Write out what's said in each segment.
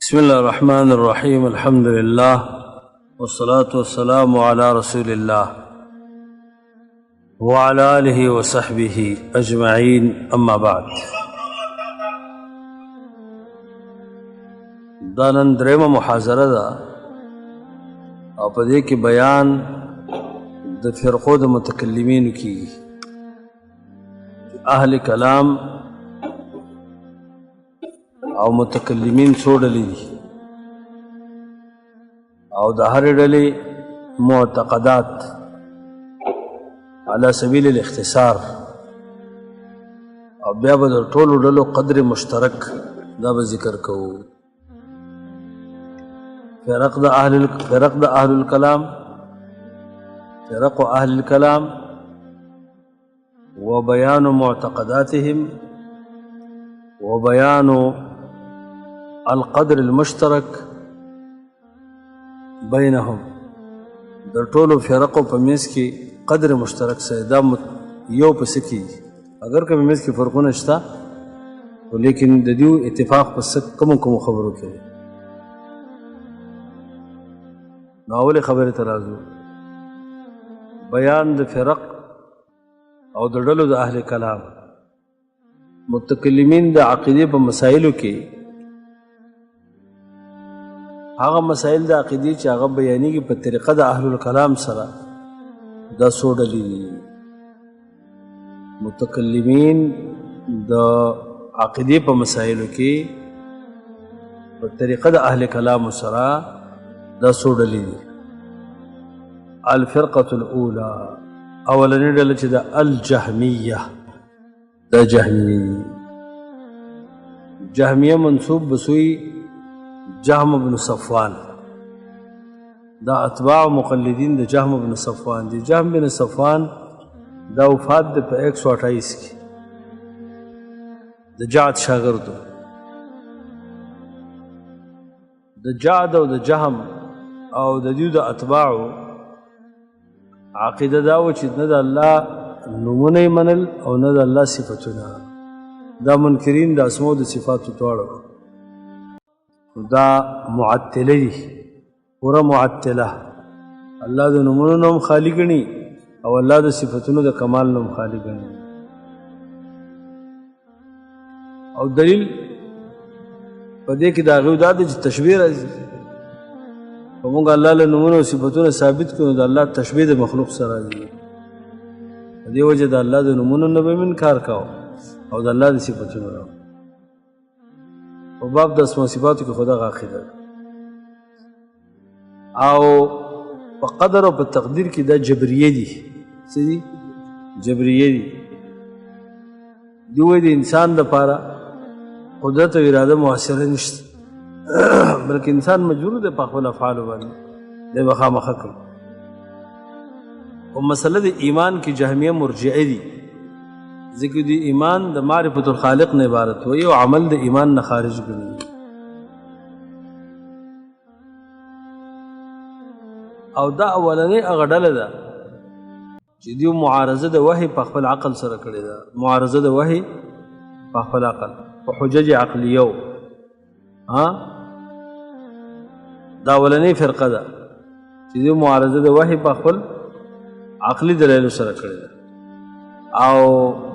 بسم الله الرحمن الرحيم، الحمد لله والصلاة والسلام على رسول الله وعلى آله وصحبه أجمعين، أما بعد. دا نن درېمه محاضره ده او په دې کې بیان د فرقو د متکلمینو کیږي. اهل کلام او متکلمین څو ډلې دي او د هرې ډلې معتقدات على سبیل الاختصار، او بیا به د ټولو ډلو قدر مشترک دا به ذکر کوو. فرق د اهل الکلام، فرق اهل الكلام وبيان معتقداتهم وبيان القدر المشترك بينهم. د ټولو فرقو په منځ کې قدر مشترک سره دا یو پسې کېږي. اگر که په منځ کې فرقونه شته، لیکن د دیو اتفاق په څه کومو کومو خبرو کې دی. نو اولې خبرې ته راځو، بیان د فرق او د ډلو د اهل کلام. متکلمین د عقیدې په مسایلو کې هغه مسایل د عقیدې چې هغه بیانېږي په طریقه د اهل الکلام سره، دا څو ډلې دي. متکلمین د عقیدې په مسایلو کې په طریقه د اهل کلام سره دا څو ډلې دي. الفرقة الأولى، اولنۍ ډله چې د الجهمیه، دا جهمیه دي. جهمیه منسوب بسوی جهم بن صفوان، دا اتباع مقلدین د جهم بن صفوان دي. جهم بن صفوان دا وفات دی په 128 کې، د جعد شاګرد و. د جعد او د جهم او د دیو د اتباعو عقیده دا وه چې نه د الله نومونه یې منل او نه د الله صفتونه. دا منکرین د اسماء د صفاتو دواړو، دا معطله دي، پوره معطله. الله د نومونو نه هم خالي ګڼي او الله د صفتونو د کمال نه هم خالي ګڼي. او دلیل په دې کې د هغوی دا دی چې تشبیه راځي. که موږ الله له نومونو او صفتونو ثابت کړو، نو د الله تشبیه د مخلوق سره راځي. په دې وجه د الله د نومونو نه به هم انکار کاوه او د الله د صفتونو نه. په باب د اسماء صفاتو کې خو دغه عقیده ده. او په قدر او په تقدیر کې دا جبریه دي. څه دي؟ جبریه دي. دوی وایي د انسان دپاره قدرت او اراده مؤثره نشته، بلکې انسان مجبور دی په خپل افعالو باندې، دی به خامخا کوي. په مسله د ایمان کې جهمیه مرجعه دي، ځکه د ایمان د معرفت الخالق نه عبارت وي او عمل د ایمان نه خارج ګڼي. او دا اولنۍ هغه ډله ده چې دیو معارضه د وحی په خپل عقل سره کړې ده. معارضه د وحی په خپل عقل، په حجج عقلیو. ها، دا اولنۍ فرقه ده چې دیو معارضه د وحی په خپل عقلی دلایلو سره کړې ده او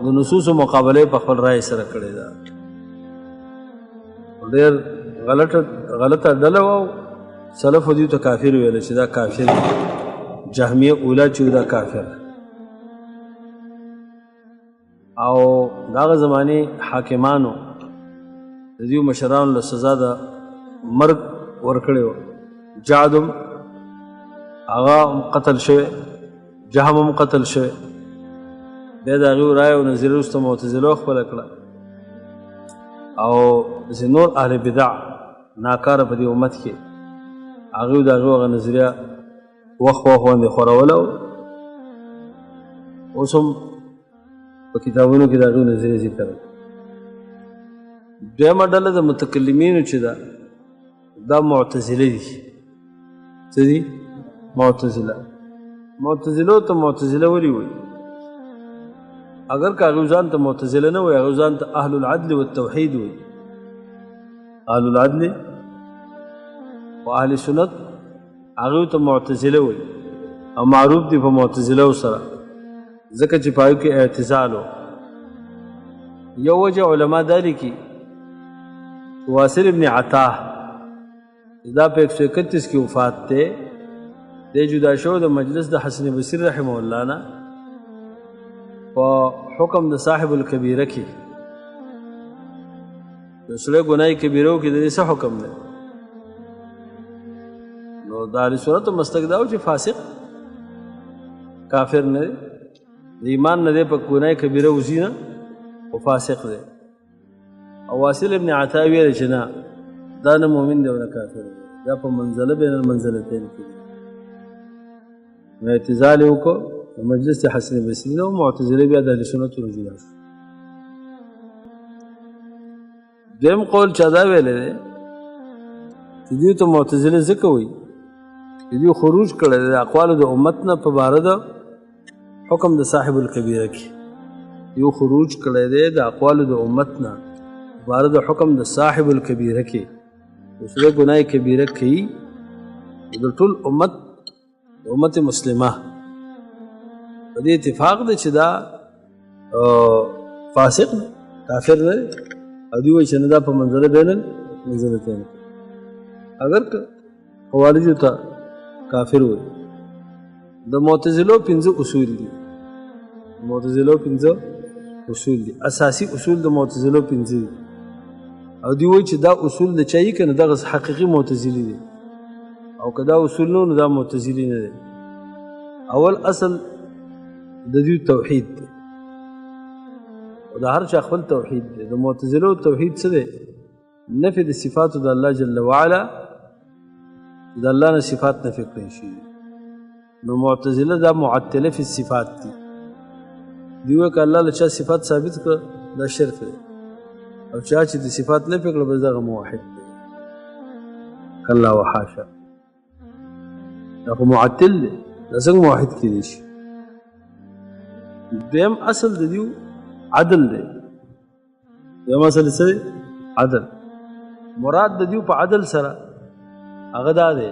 د نصوصو مقابله په خپل رائے سره کړې ده. ډېر غلطه ډله وه. سلفو دیو ته کافر ویل چې دا کافر، جهمیه اولا چې دا کافر. او دغه زمانې حاکمانو د دیو مشرانو له سزا د مرګ ورکړی و. جعد هم هغه هم قتل شوی، جهم هم قتل شوی. بیا د هغې رایه او نظریه وروسته معتزلو خپله کړه او داسې نور اهل بدع ناکاره په دې امت کې هغوی د هغوی هغه نظریه وخت په وخت باندې خوروله. اوس هم په کتابونو کې د هغوی نظریه ذکر ده. دویمه ډله د متکلمینو چې ده، دا معتزله دي. څه دي؟ معتزله. معتزلو ته معتزله ولې وایي؟ اگر که هغوی ځان ته معتزله نه وایي، هغوی ځان ته اهل العدل والتوحید وایي. اهل العدل او اهل سنت هغه ته معتزله وي او معروف دي په معتزله سره، ځکه چې پایو کې اعتزال و. یو وجه علما دا لیکي واصل ابن عطا دا په 131 کې وفات دی، دی جدا شو د مجلس د حسن بصري رحمه الله نه په حکم د صاحب الکبیره کې. د سړی ګناه کبیره کې د دې څه حکم دی؟ نو د اهل سنتو مسلک دا و چې فاسق کافر نه دی، د ایمان نه دی، په ګناه کبیره وځي نه، خو فاسق دی. او واصل ابن عطا ویل چې نه، دا نه مؤمن دی او نه کافر دی، دا په منزله بین المنزلتین کې دی. نو اعتزال یې وکړو د مجلس د حسن بصري نه، معتزله بیا د اهل سنتو نه جدا شو. دویم قول چا دا ویلی دی چې دوی ته معتزله ځکه وایي چې دوی خروج کړی دی د اقوالو د امت نه په باره د حکم د صاحب الکبیره کې. یو خروج کړی دی د اقوالو د امت نه په باره د حکم د صاحب الکبیره کې. یو سړی ګناه کبیره کوي، د ټول امت، د امت مسلمه په دې اتفاق دی چې دا فاسق کافر نه دی، او دوی وایي چې نه، دا په منزله بین المنزلتین. اګر که خوارجو ته کافر وایي. د معتزلو پنځه اصول دي، معتزلو پنځه اصول دي، اساسي اصول د معتزلو پنځه دي. او دوی وایي چې دا اصول د چا یي که نه دغه حقیقي معتزلي دي، او که دا اصول نه نو دا معتزلي نه دی. اول اصل د دوی توحید دی، او د هر چا خپل توحید دی. د معتزلو توحید څه دی؟ نفي د صفاتو د الله جل وعلا، د الله نه صفات نفي کړی شي. نو معتزله دا معطله فی الصفات دي. دوی وایي که الله له چا صفات ثابت کړه دا شرک دی، او چا چې د صفات نفي کړه بس دغه موحد دی. کلا وحاشا، دا خو معطل دی، دا څنګه موحد کېدی شي؟ دویم اصل د دیو عدل دی. دویم اصل څه دی؟ عدل. مراد د دیو په عدل سره هغه دا دی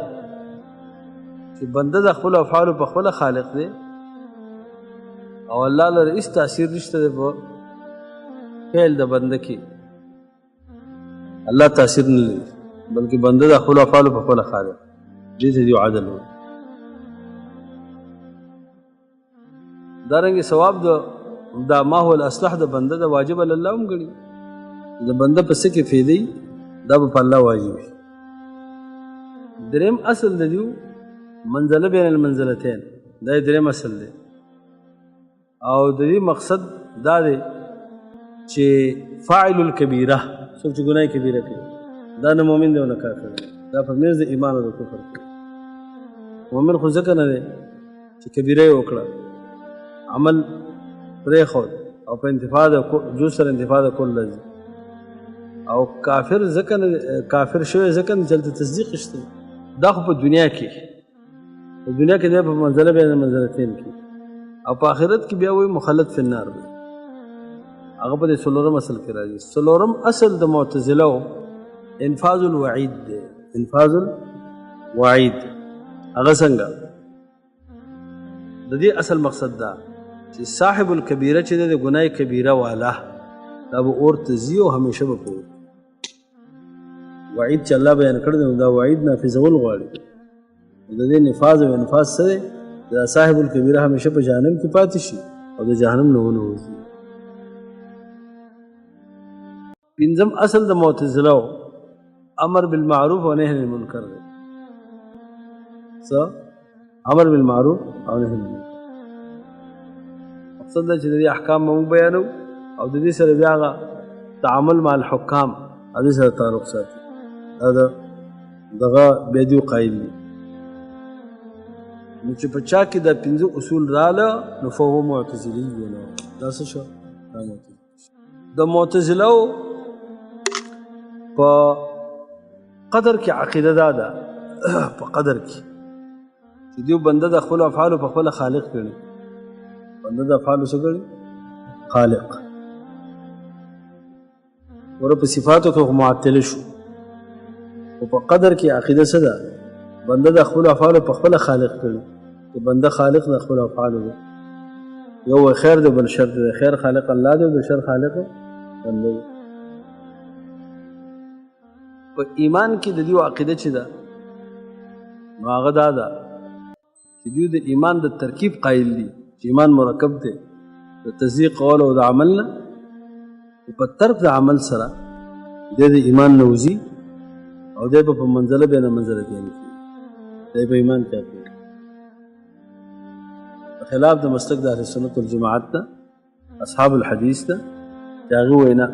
چې بنده د خپلو افعالو په خپله خالق دی، او الله لره هیڅ تاثیر نشته دی په فعل د بنده کې، الله تاثیر نه لري، بلکې بنده د خپلو افعالو په خپله خالق. دې ته دیو عدل وایي. دارنګه ثواب د دا ما هو الاصلح د بنده د واجب علی الله هم ګڼي. د بنده په څه کې فیدی دا به په الله واجب وي. دریم اصل د دیو منزله بین المنزلتین، دا یې دریم اصل دی. او د دې مقصد دا دی چې فاعل الکبیره، څوک چې ګناه کبیره کوي دا نه مؤمن دی او نه کافر دی، دا په منځ د ایمان او د کفر کې. مؤمن خو ځکه نه دی چې کبیره یې وکړه، عمل پرېښود او په انتفاع د جز سره انتفاع د کل راځي. او کافر ځکه نه، کافر شوی ځکه نه چې هلته تصدیق شته. دا خو په دنیا کې، په دنیا کې دی په منزله بین المنزلتین کې، او په آخرت کې بیا وایي مخلد فی النار دی. هغه په دې څلورم اصل کې راځي. څلورم اصل د معتزله انفاذ الوعید دی. انفاذ الوعید هغه څنګه؟ د دې اصل مقصد دا چې صاحب الکبیره چې د ګناه کبیره والا دا به اور ته ځي او همیشه به په اور. وعید چې الله بیان کړی دی نو دا وعید نافذول غواړي. د دې نفاذ او انفاذ څه دی؟ دا صاحب الکبیره همیشه په جهنم کې پاتې شي او د جهنم نه ونه وځي. پنځم اصل د معتزله امر بالمعروف او نهی عن المنکر دی. څه؟ امر بالمعروف او نهی عن المنکر. مقصد دا چې د دې احکام به موږ بیانو او د دې سره بیا هغه تعامل مع الحکام او دې سره تعلق ساتي. دا د دغه بیا دیو قایل دي. نو چې په چا کې دا پنځه اصول راله نو فهو معتزلي نو دا څه شو؟ دا معتزلي. د معتزلو په قدر کې عقیده دا ده، په قدر کې چې دیو بنده د خپلو افعالو په خپله خالق ګڼي. بنده د افعالو څه ګڼي؟ خالق. ور په صفاتو کې خو معطل شو، خو په قدر کې عقیده څه ده؟ بنده د خپلو افعالو په خپله خالق کړي، چې بنده خالق د خپلو افعالو دی. یو وایي خیر دی، بل شر دی. خیر خالق الله دی او د شر خالق بنده دی. په ایمان کې د دیو عقیده چې ده نو هغه دا ده چې دوی د ایمان د ترکیب قایل دي، چې ایمان مرکب دی د تصدیق قول او د عمل نه، په ترک د عمل سره دی د ایمان نه وځي او دی به په منزله بین منزلتین کې دی په ایمان کې په خلاف د مسلک د اهل سنت والجماعت ده، اصحاب الحدیث ده، چې هغوی وایي نه،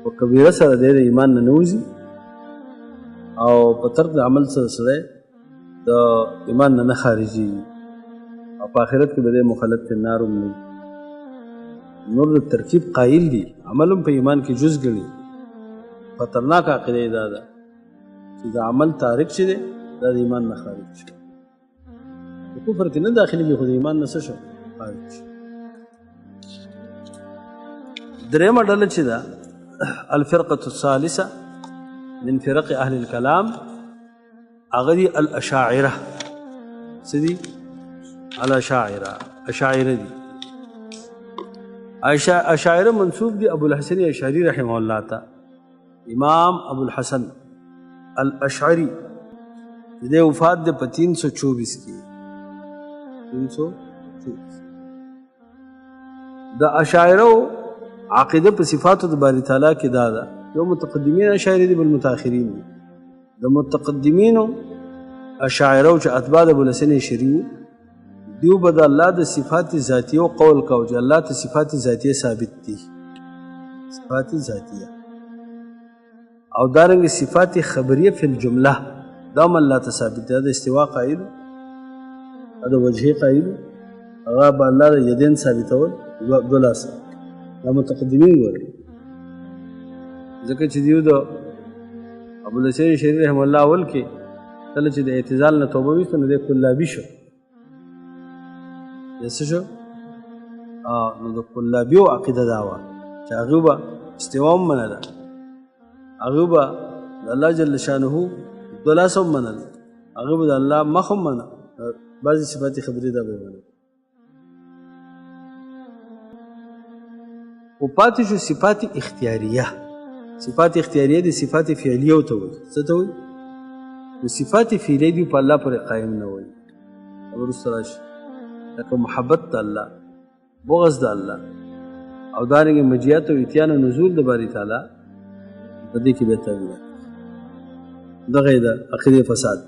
په کبیره سره دی د ایمان نه نه وځي او په ترک د عمل سره سړی د ایمان نه نه خارجېږي او په آخرت کې به دی مخلد فی النار هم نه وي. نور د ترکیب قایل دي، عمل هم په ایمان کې جز ګڼي. خطرناکه عقیده یې دا ده چې د عمل تارک چې دی دا د ایمان نه خارج شي، په کفر کې نه داخلېږي خو د ایمان نه څه شو خارج شي. درېیمه ډله چې ده الفرقة الثالثة من فرق أهل الكلام، هغه دي الأشاعرة. څه دي؟ الأشاعرة. اشاعره دي. اشاعره منسوب دي ابو الحسن اشعري رحمه الله ته. امام ابو الحسن الاشعري د دې وفات د په 324 کې، 324. د اشاعره عقیده په صفاتو د باری تعالی کې دا ده، یو متقدمین اشاعره دي بل متأخرین دي. د متقدمینو اشاعره چې اتباع د ابو الحسن اشعري وو، دیو به د الله د صفات ذاتیه قول کاوه چې الله ته صفات ذاتیه ثابت دي، صفات ذاتیه، او دارنګ صفات خبریه فی الجمله دا هم الله ته ثابت ده. د استوا قایل، د وجهې قایل، هغه به الله د یدین ثابتول دوه لاسه. دا متقدمین ګوري، ځکه چې دیو د ابو الحسن اشعري رحمه الله اول کې کله چې د اعتزال نه توبه ویسته نو دی کلابي شو. دی څه شو؟ نو د کلابیو عقیده دا وه چې هغوی به استوا هم منله، هغوی به د الله جل شانه دوه لاسه هم منل، هغوی به د الله مخ هم منه، بعضې صفاتي خبرې دا به یې منل. خو پاتې شو صفات اختیاریه. صفات اختیاریه د صفات فعلیه ته وایي. څه ته وایي؟ نو صفات فعلیه دي په الله پورې قایم نه وایي، وروسته راشي لکه محبت د الله، بغض د الله، او دارنګه مجیات او اتیان او نزول د باری تعالی په دې کې بیا تعبیرات. دغه یې د عقیدې فساد.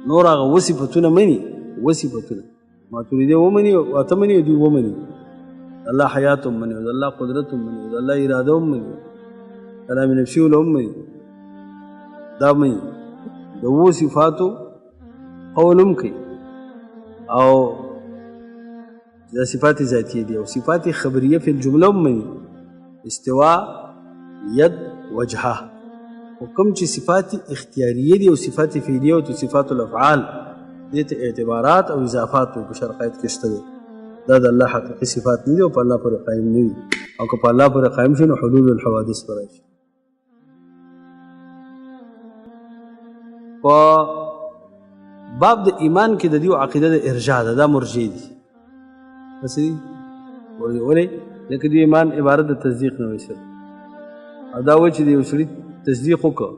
نور هغه اووه صفتونه مني، اووه صفتونه ماتریدي ومني او اته مني او دوی ومني، الله حیات هم مني، د الله قدرت هم مني، د الله اراده هم مني، کلام نفسي هم مني، دا مني. د اوو صفاتو قول هم کوي، او دا صفات ذاتیه دي، او صفات خبریه فی الجمله هم مني، استوا، ید، وجهه. خو کوم چې صفات اختیاریه دي او صفات فعلیه او صفات الافعال، دې ته اعتبارات او اضافات په شرقایت کې شته دي. دا د الله حقیقي صفات نه دي او په الله پورې قایم نه دي، او که په الله پورې قایم شي نو حلول الحوادث به راشي. په باب د ایمان کې د دیو عقیده د ارجاع ده، دا مرجع دي. څه دي؟ ولې؟ ځکه دوی ایمان عبارت د تصدیق نه وي صرف، او دا وایي چې د یو سړي تصدیق وکړه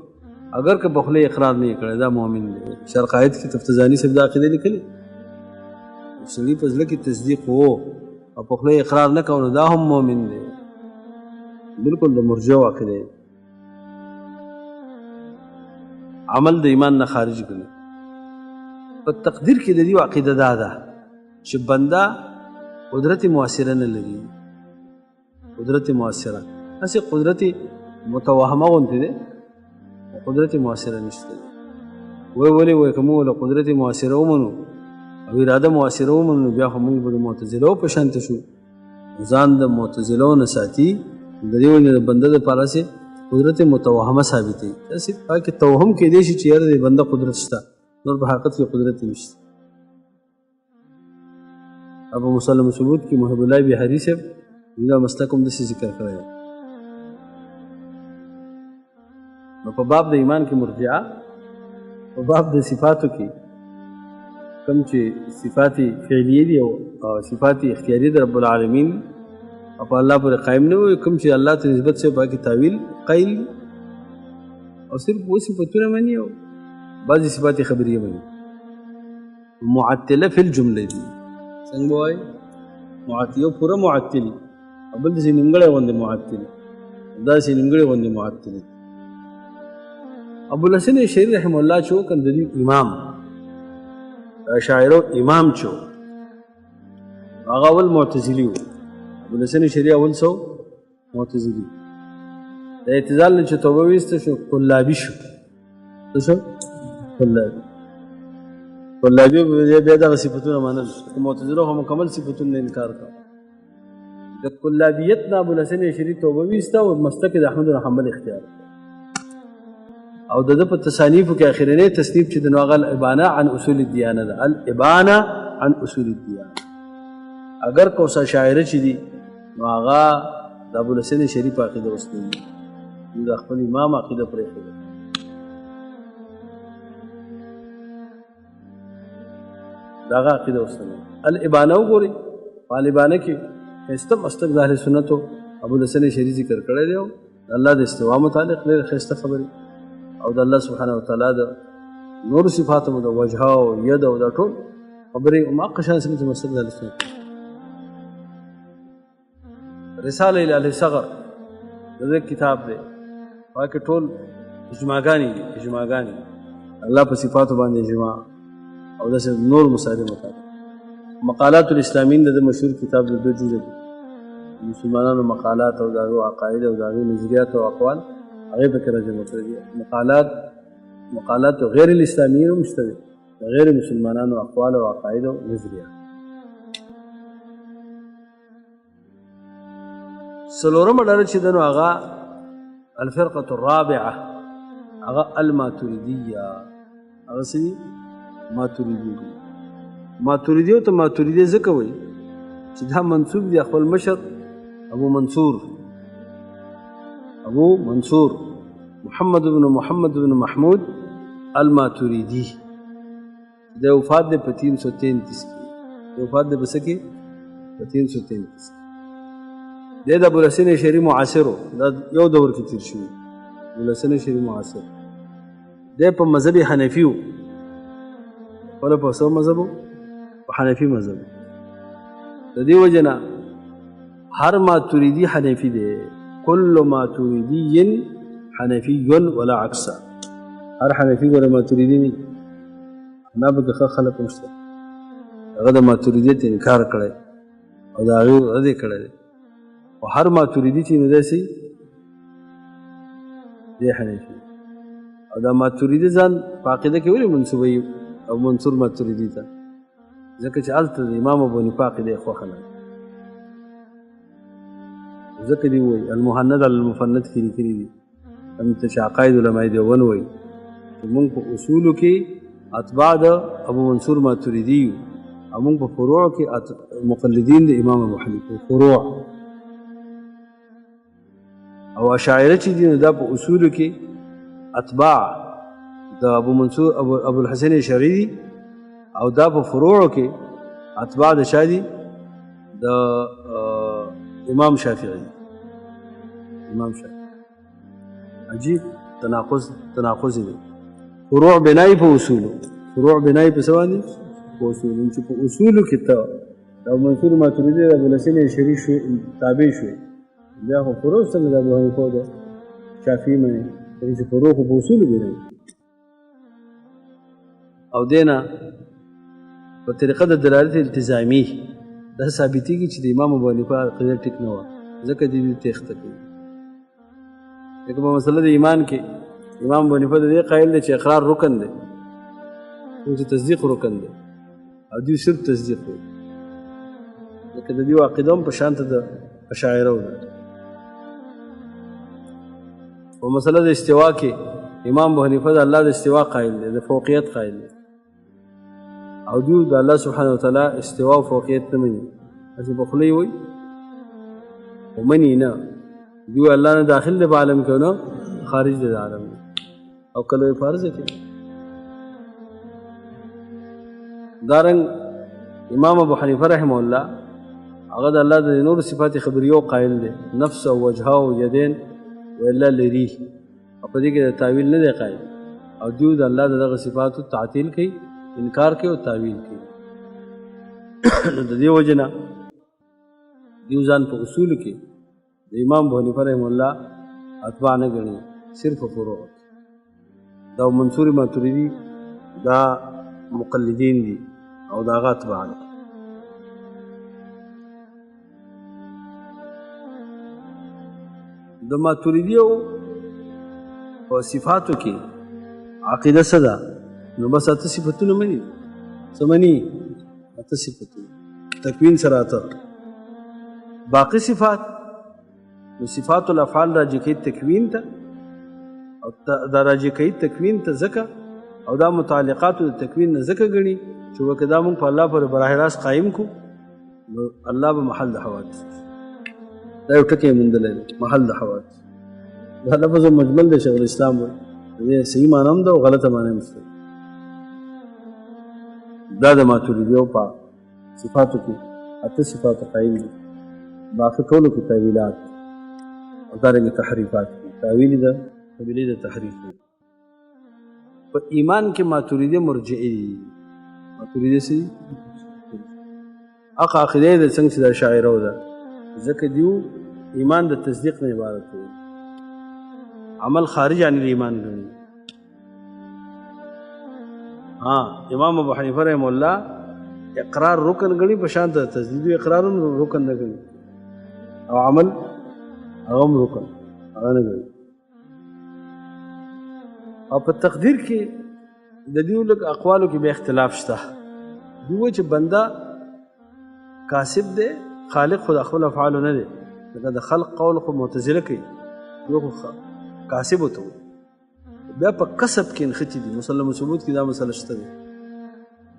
اگر که په خوله اقرار نه یې کړی دا مؤمن دی. شرقایت کې تفتزاني صاحب دا عقیده لیکلې، یو سړي په زړه کې تصدیق وو او په خوله اقرار نه کوو نو دا هم مؤمن دی. بالکل د مرجعو عقیده دی. عمل د ایمان نه خارج کړي. په تقدیر کې د دې عقیده دا ده چې بنده قدرت مؤثره نه لري، قدرت مؤثره هسې قدرت متوهمه غوندې دی، قدرت مؤثره نشته دی. وایي ولې؟ وایي که موږ له قدرت مؤثره ومنو او اراده مؤثره ومنو بیا خو موږ به د معتزلو په شان ته شو، ځان د معتزلو نه ساتي. د دې وجې د بنده دپاره هسې قدرت متوهمه ثابتوي، هسې پاکې توهم کېدی شي چې یاره د بنده قدرت شته، نور په حقیقت کې قدرت نشته. ابو مسلم ثبوت کې محب الله بهاري صاحب دا مسلک هم داسې ذکر کړی دی. نو په باب د ایمان کې مرجعه، په باب د صفاتو کې کوم چې صفات فعلیه دي او صفات اختیاري د رب العالمین او په الله پورې قایم نه وي، کوم چې الله ته نسبت شوی په هغې کې تاویل قایل او صرف و صفتونه مني او بعضې صفات خبریه مني. معطله فی الجمله دي، څنګه به وایي؟ یو پوره معطل او بل داسې نیمګړی غوندې معطل، داسې نیمګړی غوندې معطل. ابو الحسن اشعري رحمه الله چې وکړ د دې امام اشاعرو امام چې هغه اول معتزلي و. ابو الحسن اشعري اول څه معتزلي، د اعتزال نه چې توبه ویسته شو قلابي شو. څه شو؟ قلابي. قلابي بیا دغه صفتونه منل، معتزله خو مکمل صفتونه انکار کړ. د قلابیت نه ابو الحسن اشعري توبه ویسته او مسلک د احمد بن حنبل اختیار کړ. او د ده په تصانیفو کې اخرنی تصنیف چې د نو هغه الابانه عن اصول الدیانه ده، الابانه عن اصول الدیانه. اګر کوسه شاعره چې دي نو هغه د ابو الحسن اشعري په عقیده اوس نه دي، دوی د خپل امام عقیده پرېښې ده. دغه عقیده اوس نه. الابانه وګورئ، په الابانه کې ښایسته مسلک د اهل سنتو ابو الحسن اشعري ذکر کړی دی، او د الله د استوا متعلق ډېرې ښایسته خبرې، او د الله سبحانه وتعالی د نورو صفاتو د وجهه او ید او دا ټول خبرې هماغه شان څنګه چې مسلک د اهل سنتو. رساله الی اهل ثغر د دې کتاب دی، په کې ټول اجماعګانې دي، اجماعګانې الله په صفاتو باندې اجماع او داسې نور مسائل مطابق. مقالات الاسلامیین د ده مشهور کتاب د دوه جزء دي، مسلمانانو مقالات او د هغو عقاید او د هغوی نظریات او اقوال هغې پکې راجمع کړي دي. مقالات غیر الاسلامیین هم شته دي، د غیر مسلمانانو اقوال او عقاید او نظریات. څلورمه ډله چې ده نو هغه الفرقة الرابعة، هغه الماتریدیه. هغه څه دي؟ ماتریدي دي. ماتریدي ته ماتریدي ځکه وایي چې دا منسوب دی خپل مشر ابو منصور، ابو منصور محمد بن محمد بن محمود الماتریدي. د وفات دی په 333 کې، د وفات دی په څه کې؟ په 333 کې. دی د ابوالحسن اشعري معاصر و، دا یو دور کې تېر شوي. ابوالحسن اشعري معاصر دی، په مذهب حنفي و، خپله په څه مذهب و؟ په حنفي مذهب. د دې وجې نه هر ماتریدي حنفي دی، کل ماتریدي حنفي ولا عکس. هر حنفي ګوره ماتریدي نه، نه پکې ښه خلک هم شته هغه د ماتریدیت انکار کړی او د هغې رد یې کړی دی. او هر ماتریدي چې نه دی سي دی حنفي. او دا ماتریدي ځان په عقیده کې ولې منسوبوي او منصور ماتریدي ته؟ ځکه چې هلته د امام ابو حنیفه عقیده یې خوښه نه ده. ځکه دی وایي المهند علی المفند کې لیکلي دي، کوم ته چې عقاید علماء دیوبند وایي چې موږ په اصولو کې اتباع د ابو منصور ماتریدي یو، او موږ په فروع کې مقلدین د امام ابو حنیفه فروع. او اشاعره چې دي نو دا په اصولو کې اتباع د ابو منصور ابو الحسن اشعري دي، او دا په فروع کې اتباع د چا دي؟ د امام شافعي. امام شافعي عجیب تناقض دی. فروع بنای په اصولو، فروع بنای په څه باندې؟ په اصولو. چې په اصولو کې ته د ابو منصور ماتریدي د ابو الحسن اشعري شوې تابع شوې، بیا خو فروع څنګه د ابو حنیفه او د شافعي منې؟ ځکه چې فروع خو په اصولو بنایي. او دی نه په طریقه د دلالت التزامي دا ثابتېږي چې د امام ابو حنیفه عقیده ټیک نه وه، ځکه دی دوی تېښته کوي. لکه په مسله د ایمان کې امام ابو حنیفه د دې قایل دی چې اقرار رکن دی، چې تصدیق رکن دی، او دوی صرف تصدیق وایي. لکه د دوی عقیده هم په شان ته د اشاعره ده. په مسله د استوا کې امام ابو حنیفه د الله د استوا قایل دی، د فوقیت قایل دی، او دوی د الله سبحانه وتعالی استوا او فوقیت نه مني، هسې په خوله یې وایي خو مني نه. دوی الله نه داخل دی په عالم کې نه خارج دی د عالم. او کله وایي په هر ځای کې. دارنګ امام ابو حنیفه رحمه الله هغه د الله د نور صفات خبریو قائل دی، نفس او وجهه او یدین ویلا لري، او په دې کې د تاویل نه دی قائل، او دیو د الله د دغه صفاتو تعطیل کوي، انکار کوي او تاویل کوي. نو د دې وجې نه دیو ځان په اصولو کې د امام ابو حنیفه رحمه الله اتباع نه ګڼي، صرف فروع. دا منصور ماتریدي دا مقلدین دي او دا هغه اتباع دي. د ماتریدي او په صفاتو کې عقیده څه ده؟ نو بس اته صفتونه مني. څه مني؟ اته صفتونه، تکوین سره اته. باقي صفات نو صفات الافعال راجع کوي تکوین ته، او دا راجع کوي تکوین ته ځکه، او دا متعلقات د تکوین نه ځکه ګڼي چې وکه دا مونږ په الله پر براه راست قایم کو نو الله به محل د حوادث. دا یو ټکی موندلی دی، محل د حوادث. دا لفظ مجمل دی، شیخ الاسلام وایي دې صحیح معنی هم ده او غلطه معنی هم شته. دا د ماتریدیو په صفاتو کې اته صفات قایم دي، باقي ټولو کې تاویلات او دارنګه تحریفات دي. تاویل ده قبیلې د تحریف دی. په ایمان کې ماتریدي مرجئه دي. ماتریدي څه دي؟ هغه عقیده ده څنګه چې د اشاعره ده، ځکه دیو ایمان د تصدیق نه عبارت دی، عمل خارج عن الایمان ګڼي. ها امام ابو حنیفه رحم الله اقرار رکن ګڼي، په شان د تصدیق اقرار هم رکن نه ګڼي، او عمل هغه هم رکن هغه نه ګڼي. او په تقدیر کې د دیو لږ اقوالو کې به اختلاف شته. دوی وایي چې بنده کاسب دی، خالق خو د خپل افعالو نه دی، لکه د خلق قول خو معتزله کوي، دوی خو کاسب ورته وایي. بیا په کسب کې نښتي دي، مسلم ثبوت کې دا مسله شته دی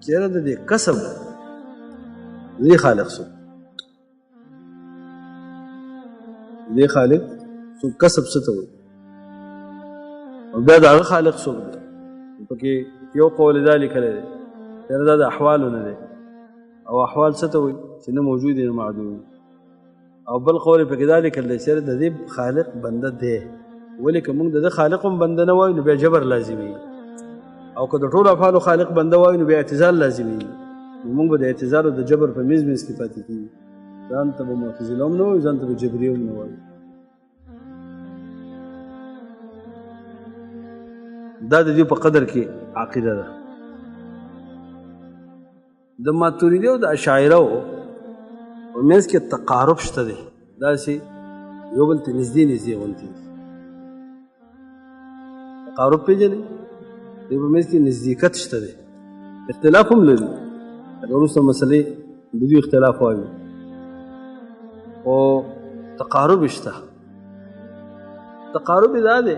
چې یاره د دې کسب د دې خالق څوک، د دې خالق څوک، کسب څه ته وایي، او بیا د هغه خالق څوک دی. پکې یو قول دا لیکلی دی یاره دا د احوالو نه دی، او احوال څه ته وایي چې نه موجود نه معدوم. او بل قول یې پکې دا لیکل دی چې یاره د دې خالق بنده دی، ولې که موږ د ده خالق هم بنده نه وایو نو بیا جبر لازمي، او که د ټولو افعالو خالق بنده وایو نو بیا اعتزال لازمي، نو موږ به د اعتزال او د جبر په منځ منځ کې پاتې کېږو، ځان ته به معتزله هم نه وایو، ځان ته به جبري هم نه وایو. دا د دې په قدر کې عقیده ده. د ماتریدي او د اشاعره په منځ کې تقارب شته دی، داسې یو بل ته نږدې نږدې غونتې دي. تقارب پېژنئ؟ دې په منځ کې نزدېکت شته دی، اختلاف هم لري، لکه وروسته مسلې د دوی اختلاف وایو، خو تقارب شته. تقارب دا دی،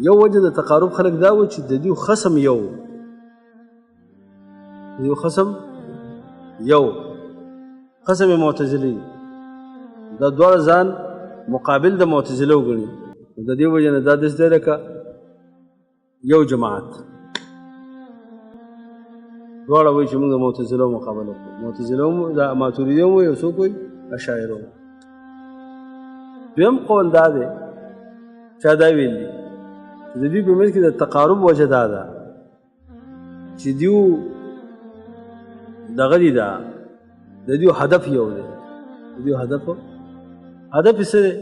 یو وجه د تقارب خلک دا و چې د دوی خصم یو، یو خصم یو خصم معتزلي، دا دواړه ځان مقابل د معتزله وګڼي، د دې وجه نه دا داسې دی لکه یو جماعت، دواړه وایي چې موږ د معتزلو مقابله وکړو، معتزله هم د ماتریدي هم وایي او څوک وایي اشاعره. دویم قول دا دی چا دا ویل دي چې د دوی په منځ کې د تقارب وجه دا ده چې دیو دغه دي، دا د دیو هدف یو دی. د دیو هدف یې څه دی؟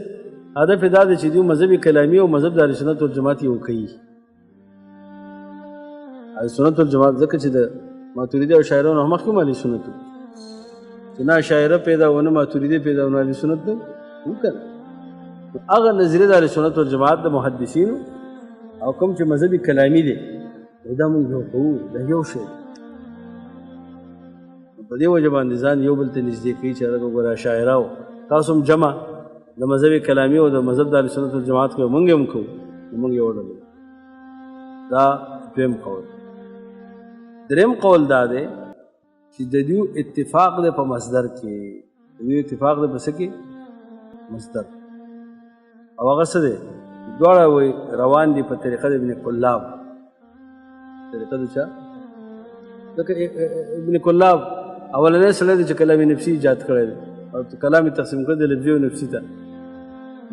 هدف یې دا دی چې دیو مذهب کلامي او مذهب د اهل سنت والجماعت یو کوي. اهل سنت والجماعت ځکه چې د ماتریدي او شاعرانو مخکې هم اهل سنت وو، چې نه شاعره پیدا و نه ماتریدي پیدا و نه اهل سنت نه وو که نه. هغه نظریه د اهل سنت والجماعت د محدثینو او کوم چې مذهب کلامي دی دا موږ یو کوو، دا یو شی دی. په دې وجه باندې ځان یو بل ته نږدې کوي چې هلکه وګوره اشاعره و تاسو هم جمع د مذهب کلامي او د مذهب د اهل سنت والجماعت کوي، موږ یې هم کوو، موږ یو ډول. دا دویم قول. دریم قول دا دی چې د دوی اتفاق دی په مصدر کې، د دوی اتفاق دی په څه کې؟ مصدر. او هغه څه دی؟ دواړه وایي روان دي په طریقه د ابن کلاب. طریقه د چا؟ ځکه ابن کلاب اولنی سړی دی چې کلام نفسي ایجاد کړی دی او کلام یې تقسیم کړی دی لفظي او نفسي ته.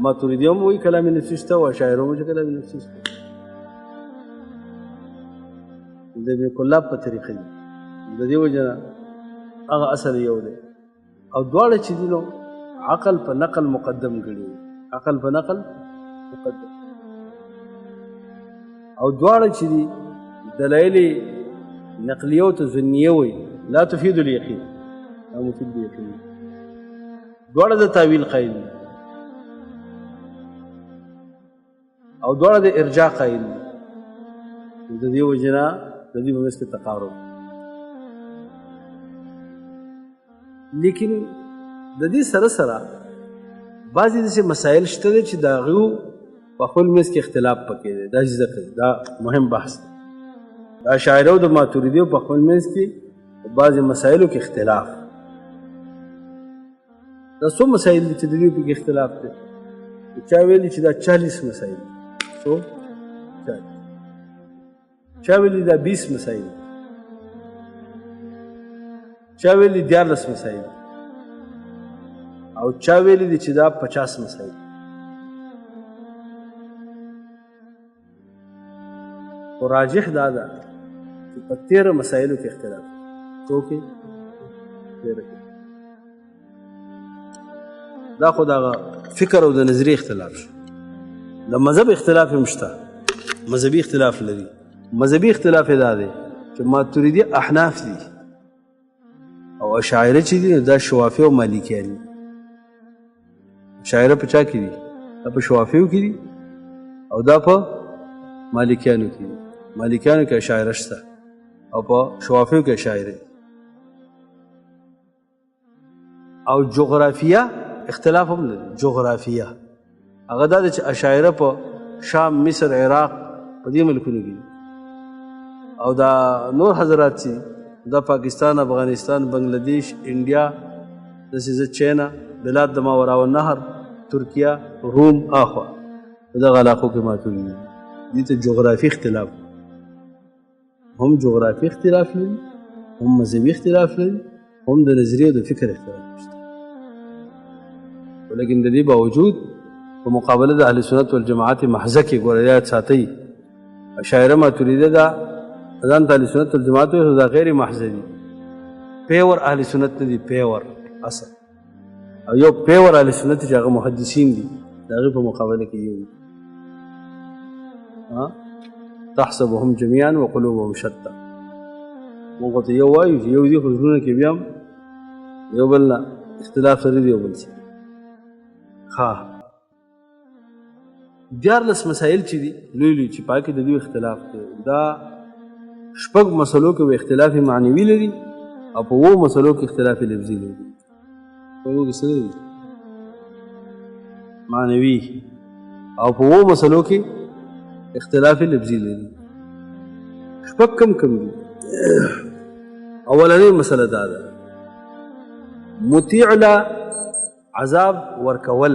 ماتریدي هم وایي کلام نفسي شته او اشاعره هم چې کلام نفسي شته. د ابن کلاب په طریقه دي، د دې وجه نه هغه اصل یو دی. او دواړه چې دي نو عقل په نقل مقدم کړي، عقل په نقل مقدم. او دواړه چې دي دلایل نقلیه او ظنیه وایي، لا تفید الیقین، لا مفید الیقین. دواړه د تاویل قایل دي او دواړه د ارجاع قایل دي. د دې وجې نه د دې په منځ کې تقارب. لیکن د دې سره سره بعضې داسې مسایل شته دی چې د هغوی په خپل منځ کې اختلاف پکې دی. دا ځکه دا مهم بحث دی. د اشاعره او د ماتریدیو په خپل منځ کې په بعضې مسایلو کې اختلاف. دا څو مسایل دي چې د دوی پکې اختلاف دی؟ چا ویلي چې دا 40 مسایل دي، څو؟ 40. چا ویلي دا 20 مسایل دي، چا ویلي 13 مسایل دي، او چا ویلي دي چې دا 50 مسایل دي. خو راجح دا ده چې په 13 مسایلو کې اختلاف دی. څو کې؟ 13 کې. دا خو دغه فکر او د نظریې اختلاف شو. د مذهب اختلاف هم شته، مذهبي اختلاف لري. مذهبي اختلاف یې دا دی چې ماتریدي احناف دي او اشاعره چې دي نو دا شوافی او مالکیان دي. اشاعره په چا کې دي؟ دا په شوافیو کې دي او دا په مالکیانو کې دي. مالکیانو کې اشاعره شته او په شوافیو کې اشاعره دي. او جغرافیه اختلاف هم لري. جغرافیه هغه دا ده چې اشاعره په شام، مصر، عراق په دې ملکونو کې دي، او دا نور حضرات چې دا پاکستان، افغانستان، بنگلاديش، انډیا، داسې زه چینا، بلاد د ماوراء النهر، ترکیه، روم اخوا په دغه علاقو کې ماتریدي دي. دې ته جغرافي اختلاف هم جغرافي اختلاف لري، هم مذهبي اختلاف لري، هم د نظریې او د فکر اختلاف شته. ولیکن د دې باوجود په مقابله د اهل سنت والجماعت محضه کې ګوره یاد ساتئ، اشاعره ماتریدي ده ځان ته اهل سنت والجماعت وایي، خو دا غیر محضه دي، پیور اهل سنت نه دي، پیور اصل. او یو پیور اهل سنت چې هغه محدثین دي، د هغې په مقابله کې یو دي. تحسبهم جميعا وقلوبهم شتى. موږ ته یو وایو چې یو دي، خو زړونه کې بیا هم یو بل نه اختلاف سره دی، یو بل سره. ښه، 13 مسایل چې دي لوی لوی چې پاکې د دوی اختلاف دی، دا شپږ مسلو کې اختلاف معنوي لري او په 7 مسلو کې اختلاف لفظي لري. په 7 کې څه لري؟ معنوي، او په 7 مسلو کې اختلاف لفظي لري. شپږ کم کم دي؟ اولنۍ مسله دا ده، مطیع له عذاب ورکول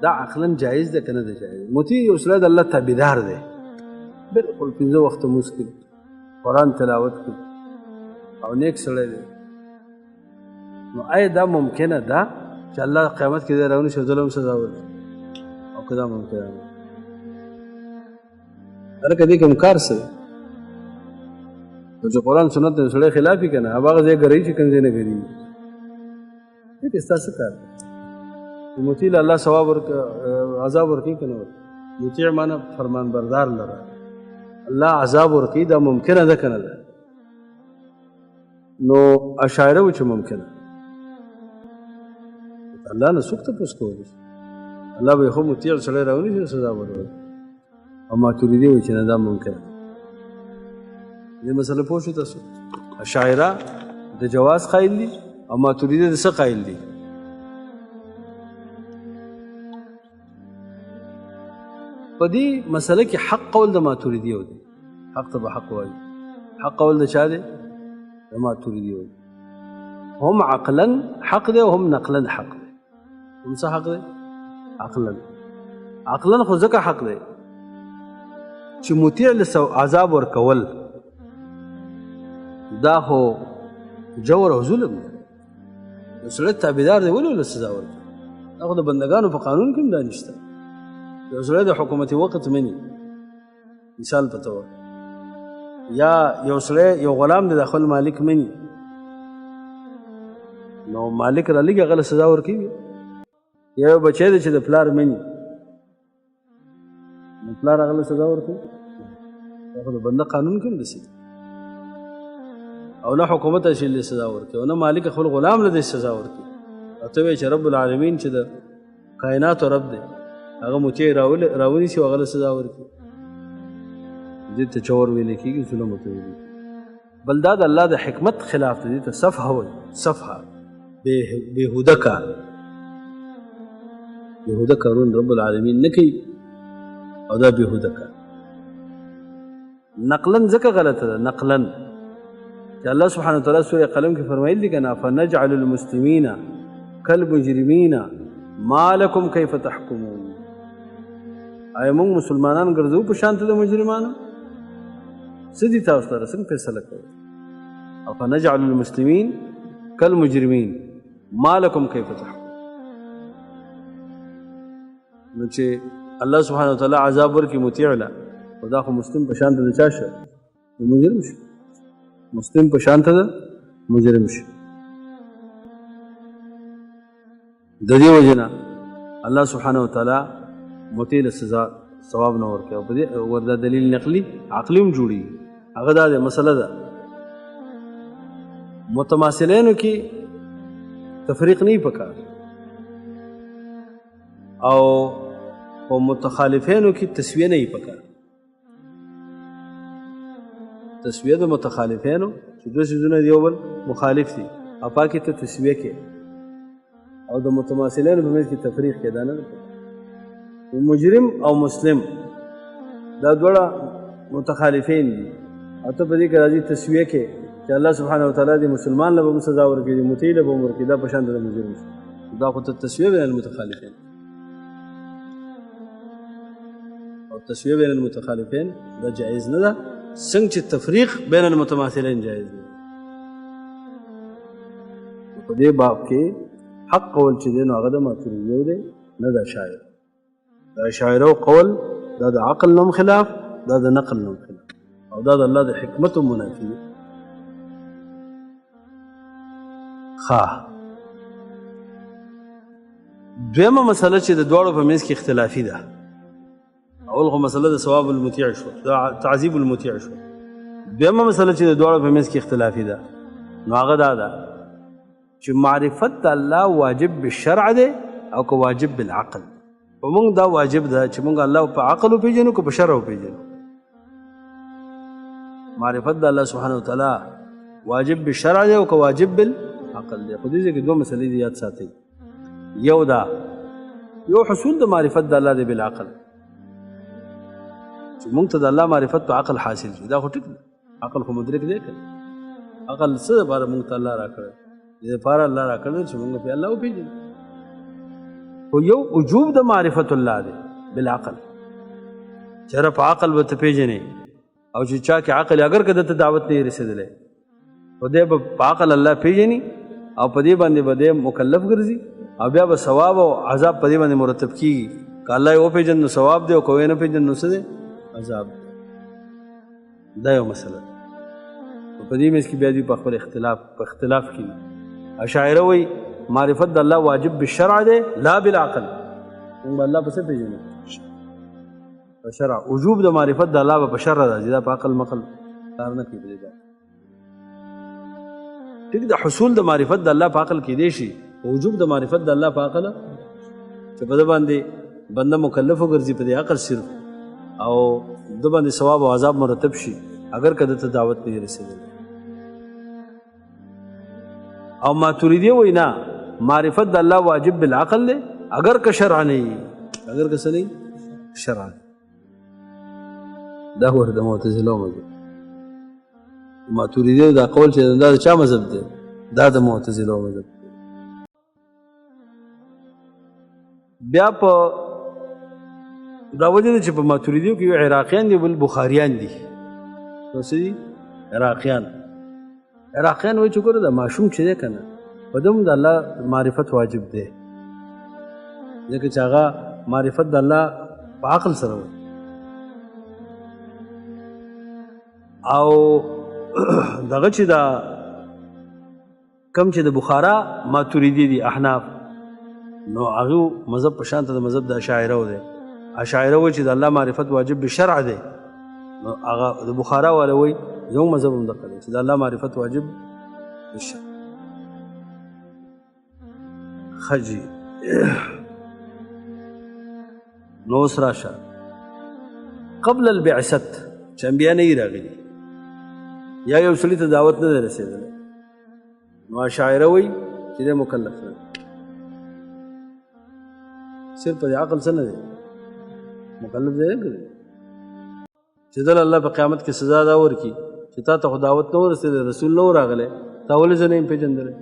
دا عقلا جایز ده که نه ده جایز؟ مطیع یو سړی د الله تابعدار دی، بالکل 5 وخته لمونځ کوي، قرآن تلاوت کوي او نیک سړی دی. نو آیا دا ممکنه ده چې الله قیامت کې دی راونیسي او ظلم سزا ورکړي؟ او که دا ممکنه ده؟ هلکه دې کوم کار څه دی؟ نو چې قرآن سنت د سړی خلاف وي که نه، هغه ځای ګروي چې کوم ځای نه ګروي، دې کې ستا څه کار دی؟ مطیع له الله ثواب عذاب ورکوي که نه ورکوي؟ مطیع معنی فرمان بردار لره الله عذاب ورکوي، دا ممکنه ده که نه ده؟ نو اشاعره و چې ممکنه الله نه څوک تپوس کولی شي؟ الله به یې خو مطیع سړی راونیسي سزا به ورکوي. او ماتریدي وایي چې نه دا ممکنه ده. دې مسله پوه شو تاسو؟ اشاعره د جواز قایل دي او ماتریدي د څه قایل دي؟ په دې مسله کې حق قول د ماتریدي دی. حق ته به حق وایي، حق قول د چا دی؟ د ماتریدي دی. هم عقلا حق دی او هم نقلا حق دی. هم څه حق دی؟ عقلا. عقلا خو ځکه حق دی چې مطیع له عذاب ورکول دا خو جور او ظلم دی. یو سړی تابعدار دی، ولې له سزا ورکوي؟ دا خو د بندګانو په قانون کې هم دا نشته. یو سړی د حکومتي وخت مني، مثال په تور، یا یو سړی یو غلام دی د خپل مالک مني، نو مالک را لېږي هغه له سزا ورکوي. یا یو بچی دی چې د پلار مني، نو پلار هغه له سزا ورکوي. دا خو د بنده قانون کې هم داسې دی. او نه حکومت چې له سزا ورکوي او نه مالک خپل غلام له دې سزا ورکوي. او ته وایې چې رب العالمین چې د کائناتو رب دی هغه مطیع راونیسي او هغه له سزا ورکوي. دې ته چور ویل کېږي، ظلم ورته ویل کېږي. بل دا د الله د حکمت خلاف دی، دې ته صفحه وایي. صفحه بېهوده کار، بېهوده کارونه رب العالمین نه کوي او دا بېهوده کار. نقلا ځکه غلطه ده، نقلا چې الله سبحانه وتعالی سورة قلم کې فرمایلی دي که نه، فنجعل المسلمین کالمجرمین ما لکم کیف تحکمون. آیا موږ مسلمانان ګرځو په شان ته د مجرمانو؟ څه دي تاسو لره، څنګه فیصله کوئ؟ او فنجعل المسلمین کالمجرمین ما لکم کیف تحکمون. نو چې الله سبحانه وتعالی عذاب ورکړي مطیع له، خو دا خو مسلم په شان ته د چا شو؟ د مجرم شو. مسلم په شان ته د مجرم شو. د دې وجې نه الله سبحانه وتعالی مطیع له سزا ثواب نه ورکوي. او په دې ورته دلیل نقلي عقلي هم جوړېږي. هغه دا دی مسله ده متماثلینو کې تفریق نه پکار او په متخالفینو کې تسویه نه پکار. تسویه د متخالفینو چې دوه څیزونه یو بل مخالف دي او پاکې ته تسویه کې، او د متماثلینو په منځ کې تفریق کې دا نه ده. مجرم او مسلم دا دواړه متخالفین دي او ته په دې کې راځي تسویه کې چې الله سبحانه وتعالی دې مسلمان له به هم سزا ورکړي، دې مطیع له به هم ورکړي، دا په شان د مجرم شو. دا خو ته تسویه بین المتخالفین او تسویه بین المتخالفین دا جایز نه ده، څنګه چې تفریق بین المتماثلین جایز نه. په دې باب کې حق قول چې دی نو هغه د ماتریدیو دی، نه د اشاعره. د اشاعره قول دا د عقل نوم خلاف، دا د نقل نوم خلاف، او دا د الله د حکمت منافي دی. ښه، دویمه مسله چې د دواړو په منځ کې اختلافي ده. اول خو مسله د ثواب المطیع شو، د تعذیب المطیع شو. دویمه مسله چې د دواړو په منځ کې اختلافي ده نو هغه دا ده چې معرفت د الله واجب بالشرع دی او که واجب بالعقل. په موږ دا واجب ده چې موږ الله په عقل وپېژنو که په شرع وپېژنو. معرفت د الله سبحانه وتعالی واجب بالشرع دی او که واجب بالعقل دی. خو دې ځای کې دوه مسلې دي یاد ساتئ. یو دا یو حصول د معرفت د الله دی بالعقل، چې موږ ته د الله معرفت په عقل حاصل شي، دا خو ټیک دی، عقل خو مدرک دی که عقل څه دپاره موږ ته الله راکړی؟ دې دپاره الله راکړی چې موږ پرې الله وپېژنو. خو یو وجوب د معرفت الله دی بالعقل، چېرې په عقل به ته پېژنې او چې چا کې عقل اگر که ده ته دعوت نه رسېدلی خو دی به په عقل الله پېژني او په دې باندې به دی مکلف ګرځي او بیا به ثواب او عذاب په دې باندې مرتب کېږي. که الله یې وپېژند نو ثواب دی او که ویې نه پېژند نو څه دی؟ عذاب دی. دا یو مسله ده. په دې منځ کې بیا دوی په خپل اختلاف په اختلاف کې دي. اشاعره وایي معرفت د الله واجب بالشرع دی لا بالعقل. موږ به الله په څه پېژنو؟ په شرع. وجوب د معرفت د الله به په شرع راځي، دا په عقل مقل کار نه کوي. په دې باب ټیک د حصول د معرفت د الله په عقل کېدی شي، وجوب د معرفت د الله په عقل چې په ده باندې بنده مکلف وګرځي په دې عقل صرف او ده باندې ثواب او عذاب مرتب شي اگر که ده ته دعوت نه رسېدلی. او ماتریدي وایي نه، معرفت د الله واجب بالعقل دی اگر که شرع نه وي، اگر که څه نه شرع. دا ګوره د معتزلو مذهب. ماتریدي دا قول چې دا د چا مذهب دی؟ دا د معتزلو مذهب دی. بیا په دا وجه ده چې په ماتریدیو کې یو عراقیان دي، بل بخاریان دي. نو څه دي؟ عراقیان. عراقیان وایي چې ګوره دا ماشوم چې دی که نه، په ده هم د الله معرفت واجب دی، ځکه چې هغه معرفت د الله په عقل سره وایي. او دغه چې دا کم چې د بخارا ماتریدي دي احناف، نو هغه مذهب په شان ته د مذهب د اشاعره دی. اشاعره وایي چې د الله معرفت واجب بشرع دی، نو هغه د بخارا والا وایي زموږ مذهب هم دغه دی چې د الله معرفت واجب بشرع. ښه جي، نو اوس راشه قبل البعثت چې انبیا نه یي راغلي یا یو سړي ته دعوت نه دی رسېدلی، نو اشاعره وایي چې دی مکلف نه دی، صرف په دې عقل څه نه دی مکلف دی نه دی، چې دله الله په قیامت کې سزا دا ورکړي چې تا ته خو دعوت نه ورسېدی، رسول نه و راغلی، تا ولې زه نه یم پېژندلی؟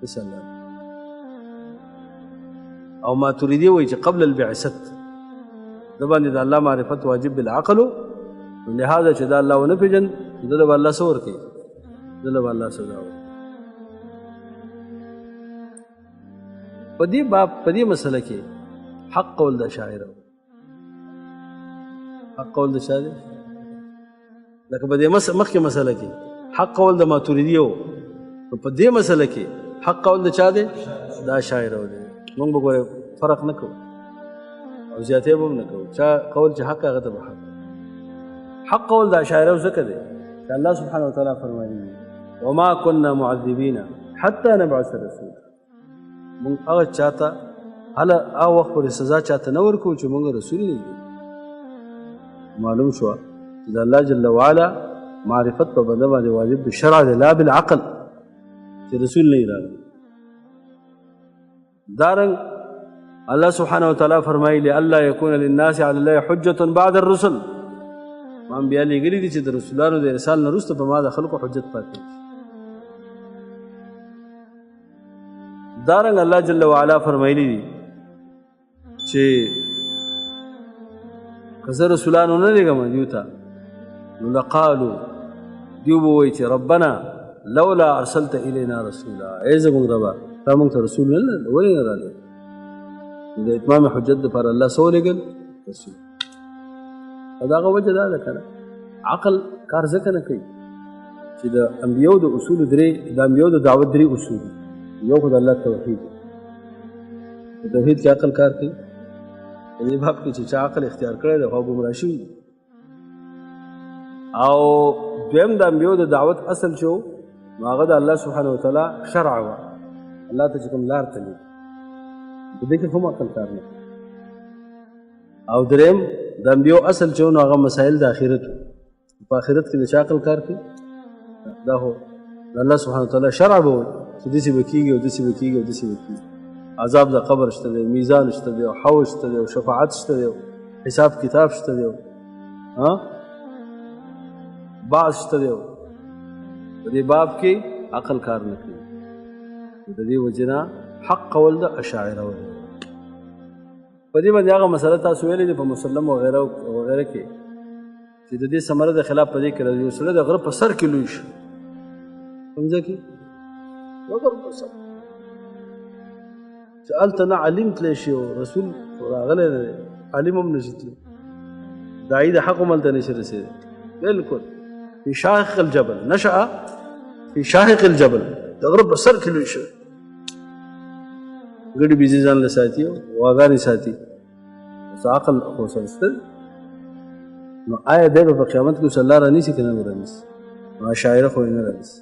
بس الله. او ماتریدي وایي چې قبل البعثت د باندې د الله معرفت واجب بالعقل، لهذا چې دا الله ونه پېژند، ده له به الله څه ورکوي؟ ده له به الله سزا ورکوي. په دې باب، په دې مسله کې حق قول د اشاعره، حق قول د چا دی؟ لکه په دې مخکې مسله کې حق قول د ماتریدي و، نو په دې مسله کې حق قول د چا دی؟ د اشاعره دی. موږ به ګورې فرق نه کوو او زیاتې به هم نه کوو، چا قول چې حق هغه ته به حق. حق قول د اشاعره ځکه دی چې الله سبحانه وتعالی فرمایلي وما كنا معذبین حتى نبعث رسولا. موږ هغه چاته هله هغه وخت پورې سزا چاته نه ورکوو چې موږ رسول لېږو. معلوم شوه چې د الله جل وعلا معرفت په بنده باندې واجب بالشرع دی لا بالعقل، چې رسول نه یې راغلی. دارنګ الله سبحانه وتعالی فرمایلی الله یکون للناس علی الله حجة بعد الرسل. ما انبیا لېږلي دي چې د رسولانو د ارسال نه وروسته په ما د خلکو حجت پاتې شي. دارنګ الله جل وعلا فرمایلی دي چې که زه رسولانو نه لېږم دیو ته، نو لقالو دیو به وایي چې ربنا لولا ارسلت الینا رسولا، ای زموږ ربه تا موږ ته رسول نه ولې نه رالېږه؟ د اتمام حجت دپاره الله څه ولېږل؟ رسول. او د هغه وجه دا ده که نه عقل کار ځکه نه کوي چې د انبیو د اصول درې، د انبیو د دعوت درې اصول دي. یو خو د الله توحید، په توحید کې عقل کار کوي. په دې باب کې چې چا عقل اختیار کړی دی هغه ګمراه شوي دي. او دویم د انبیو د دعوت اصل چې و نو هغه د الله سبحانه وتعالی شرع وه، الله ته چې کوم لار تللې، په دې کې هم عقل کار نه کوي. او دریم د انبیو اصل چې و نو هغه مسایل د آخرت و، په آخرت کې د چا عقل کار کوي؟ دا خو د الله سبحانه وتعالی شرع به وایي چې داسې به کېږي او داسې به کېږي او داسې به کېږي. عذاب د قبر شته دی، میزان شته دی، او حوض شته دی، او شفاعت شته دی، حساب کتاب شته دی، بعث شته دی. په دې باب کې عقل کار نه کوي. د دې وجې نه حق قول د اشاعره دی. په دې باندې هغه مسله تاسو ویلې ده په مسلم وغیره وغیره کې چې د دې ثمره د خلاف په دې کې راځي، یو سړی د غره په سر کې لوی شي، کوم ځای کې؟ د غره په سر، چې هلته نه عالم تللی شي او رسول راغلی نه دی، عالم هم نشي تللی، داعي د حق هم هلته نشي رسېدلی. بالکل في شاهق الجبل، نشأ في شاهق الجبل، د غره په سر کې لوی شوی، ګډې بیزې ځان له ساتي او غواګانې ساتي، اوس عقل خو سره شته. نو آیا دی به په قیامت کې اوس الله رانیسي که نه به رانیسي؟ نو اشاعره خو یې نه رانیسي،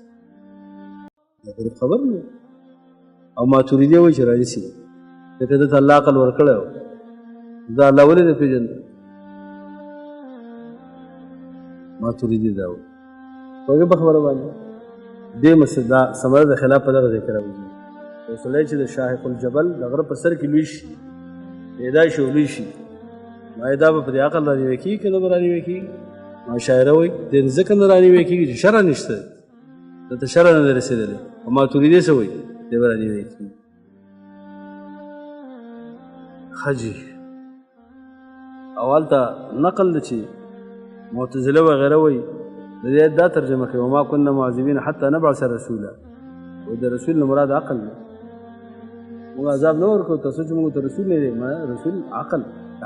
دا غریب خبر نه. او ماتریدي وایي چې رانیسي، ځکه ده ته الله عقل ورکړی و، دا الله ولې نه پېژنده؟ ماتریدي دا وایي. پوهېږې په خبره باندې؟ دې مسله دا ثمره د خلاف په دغه ځای کې راوځي. یو سړی چې د شاهق الجبل د غره په سر کې لوی شي، پیدا شي او لوی شي، نو آیا دا به په دې عقل رانیوی کېږي که نه به رانیوی کېږي؟ نو اشاعره وایي دې ځکه نه رانیوی کېږي چې شرع نشته، ده ته شرع نه دی رسېدلی. او ماتریدي څه وایي؟ دی به رانیوی کېږي. ښه جي. او هلته نقل ده چې معتزله وغیره وایي د دې آیت دا ترجمه کوي وما كنا معذبین حتی نبعث رسولا، و د رسول نه مراد عقل دی. موږ عذاب نه ورکوو تر څو چې موږ ته رسول نه دی. ما رسول عقل،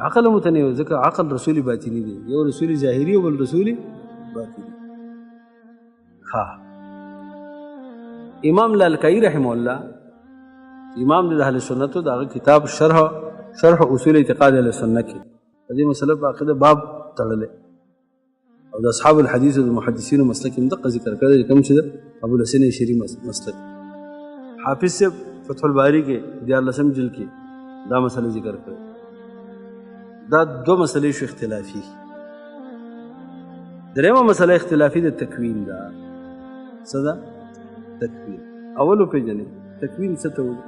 عقل هم ورته نه وي، ځکه عقل رسول باطني دی، یو رسول ظاهري او بل رسول باطني. ها امام لالکائی رحمه الله امام د اهل سنتو د هغه کتاب شرح اصول اعتقاد اهل سنت کې په دې مسله په عقیده باب تړلی او د اصحاب الحدیث او د محدثینو مسلک هم دقه ذکر کړی دی، کوم چې د ابو الحسن اشعري مسلک. حافظ صاحب فتح الباري کې 13 جلد کې دا مسله ذکر کړې. دا دوه مسلې شو اختلافي. درېیمه مسله اختلافي د تکوین ده. څه ده تکوین؟ اول وپېژنئ تکوین څه ته وایي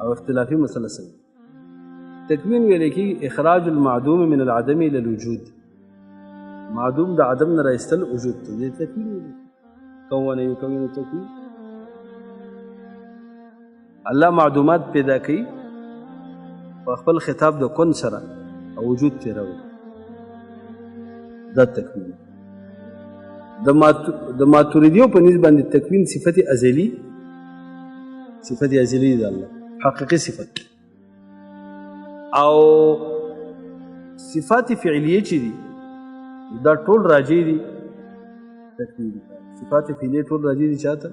او اختلافي مسله څه ده. تکوین ویل کېږي اخراج المعدوم من العدم الى الوجود، معدوم د عدم نه راایستل وجود ته، دې تکوین ویل کېږي. کونه یکون تکوین. الله معدومات پیدا کوي په خپل خطاب د کون سره او وجود ته راوړي، دا تکوین. د ماتوریدیو په نسبت باندې تکوین صفت ازلی، صفت ازلی د الله حقیقي صفت، او صفات فعلیه چې دي دا ټول راجع دي تکوین. صفات فعلیه ټول راجع دي چاته؟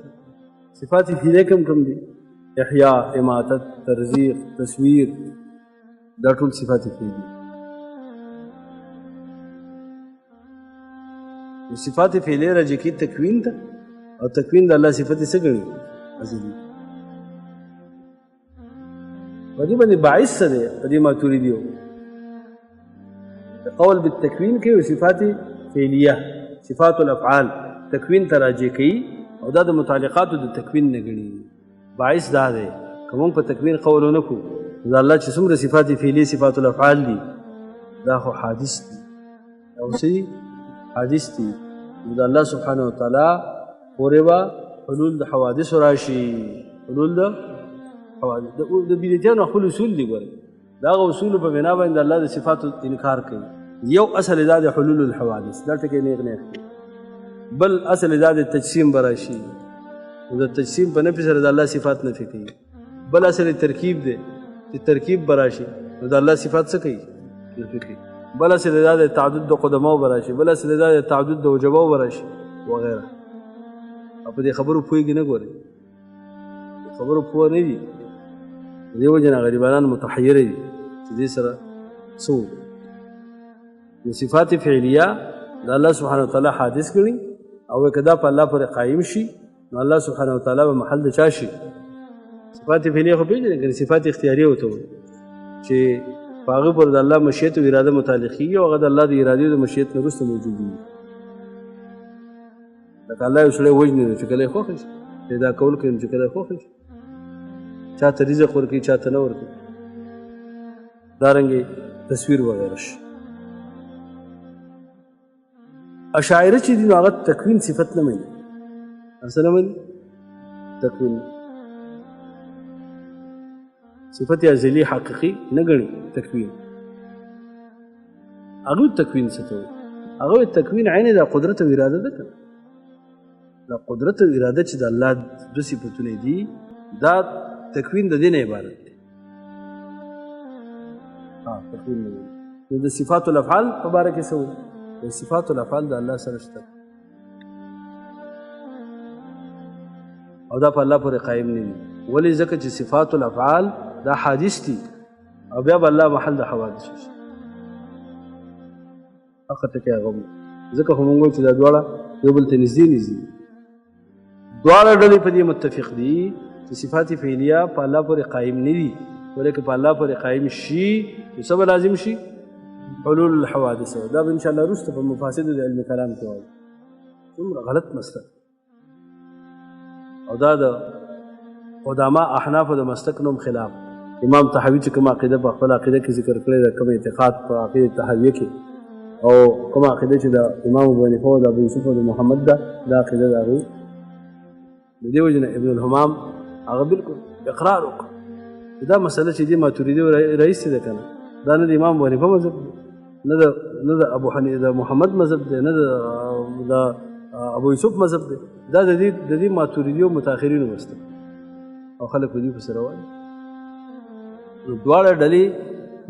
صفات فعلیه کم کم دي؟ احیاء، اماتت، ترزیق، تصویر، دا ټول صفات فعلیه. صفات فعلیه راجع کوي تکوین ته، او تکوین د الله صفت څه ګڼي؟ ازلي. په دې باندې باعث څه دی؟ په دې ماتوریدیو قول بالتکوین کوي صفات فعلیه، صفات الافعال تکوین ته راجع کوي، او دا د متعلقاتو د تکوین نه ګڼي. باعث دا دی که موږ په تکوین قول ونه کړو، د الله چې څومره صفات فعلیه صفات الافعال دي دا خو حادث دي، او څه دي؟ حادث دي. نو د الله سبحانه وتعالی پورې به حلول د حوادثو راشي، حلول د حوادث د بدعتیانو خپل اصول دي. ګورئ د هغه اصولو په بنا باندې د الله د صفاتو انکار کوي. یو اصل دا د حلول الحوادث، دا ټکی نیغ نیغ کوي. بل اصل دا د تجسیم به راشي، نو د تجسیم په نفي سره د الله صفات نفي کوي. بل اصل ترکیب دی چې ترکیب به راشي، نو د الله صفات څه کوي؟ نفي کوي. بل اصل دا د تعدد د قدماو به راشي، بل اصل دا د تعدد د وجباو به راشي وغیره. او په دې خبرو پوهېږي نه، ګورئ خبرو پوه نه دي. د دې وجې نه غریبانان متحیره دي چې دې سره څه وکړو. نو صفات فعلیه د الله سبحانه وتعالی حادث ګڼي، او که دا په الله پورې قایم شي نو الله سبحانه وتعالی به محل د چا شي؟ صفات فعلیه خو پېژنې که نه؟ صفات اختیاریه ورته وایي چې په هغه پورې د الله مشیت او اراده متعلق کېږي، او هغه د الله د ارادې او د مشیت نه وروسته موجود وي. لکه الله یو سړی وژني نو چې کله یې خوښه شي، پیدا کول کوي نو چې کله یې خوښه شي، چا ته رزق ورکوي چا ته نه ورکوي، دارنګې تصویر وغیره شي. اشاعره چې دي نو هغه تکوین صفت نه مني. څه نه مني؟ تکوین صفت ازلی حقیقي نه ګڼي. تکوین هغوی تکوین څه ته وایي؟ هغوی تکوین عین د قدرت او اراده ده که نه؟ دا قدرت او اراده چې د الله دوه صفتونه دي، دا تکوین د دې نه عبارت دی. ها تکوین نه دی. نو د صفات الافعال په باره کې څه وایي؟ د صفات الافعال د الله سره شته، او دا په الله پورې قایم نه دي. ولې؟ ځکه چې صفات الافعال دا حادث دي، او بیا به الله محل د حوادث شي. هغه ټکی هغه وو. ځکه خو مونږ وایو چې دا دواړه یو بل ته نږدې نږدې دي. دواړه ډلې په دې متفق دي چې صفات فعلیه په الله پورې قایم نه دي، ولې که په الله پورې قایم شي نو څه به لازم شي؟ حلول الحوادث. دا به انشاءالله وروسته په مفاسد د علم کلام کې وایو. څومره غلط مسلک، او دا د قدامه احنافو د مسلک نوم خلاف. امام طحاوي چې کومه عقیده په خپله عقیده کې ذکر کړې ده، کوم اعتقاد په عقیده طحاویه کې، او کومه عقیده چې د امام ابو حنیفه او د ابو یوسف او د محمد ده، دا عقیده د هغوی. د دې وجې نه ابن الهمام هغه بالکل اقرار وکړ چې دا مسله چې دې ماتوریدي رئیس ده که نه، دا نه د امام ابو حنیفه مذهب دی، نه د نه د ابو حنیفه د محمد مذهب دی، نه د ابو یوسف مذهب دی. دا د دې ماتوریدي او متأخرینو مسلک او خلک په دې پسې روان دي. نو دواړه ډلې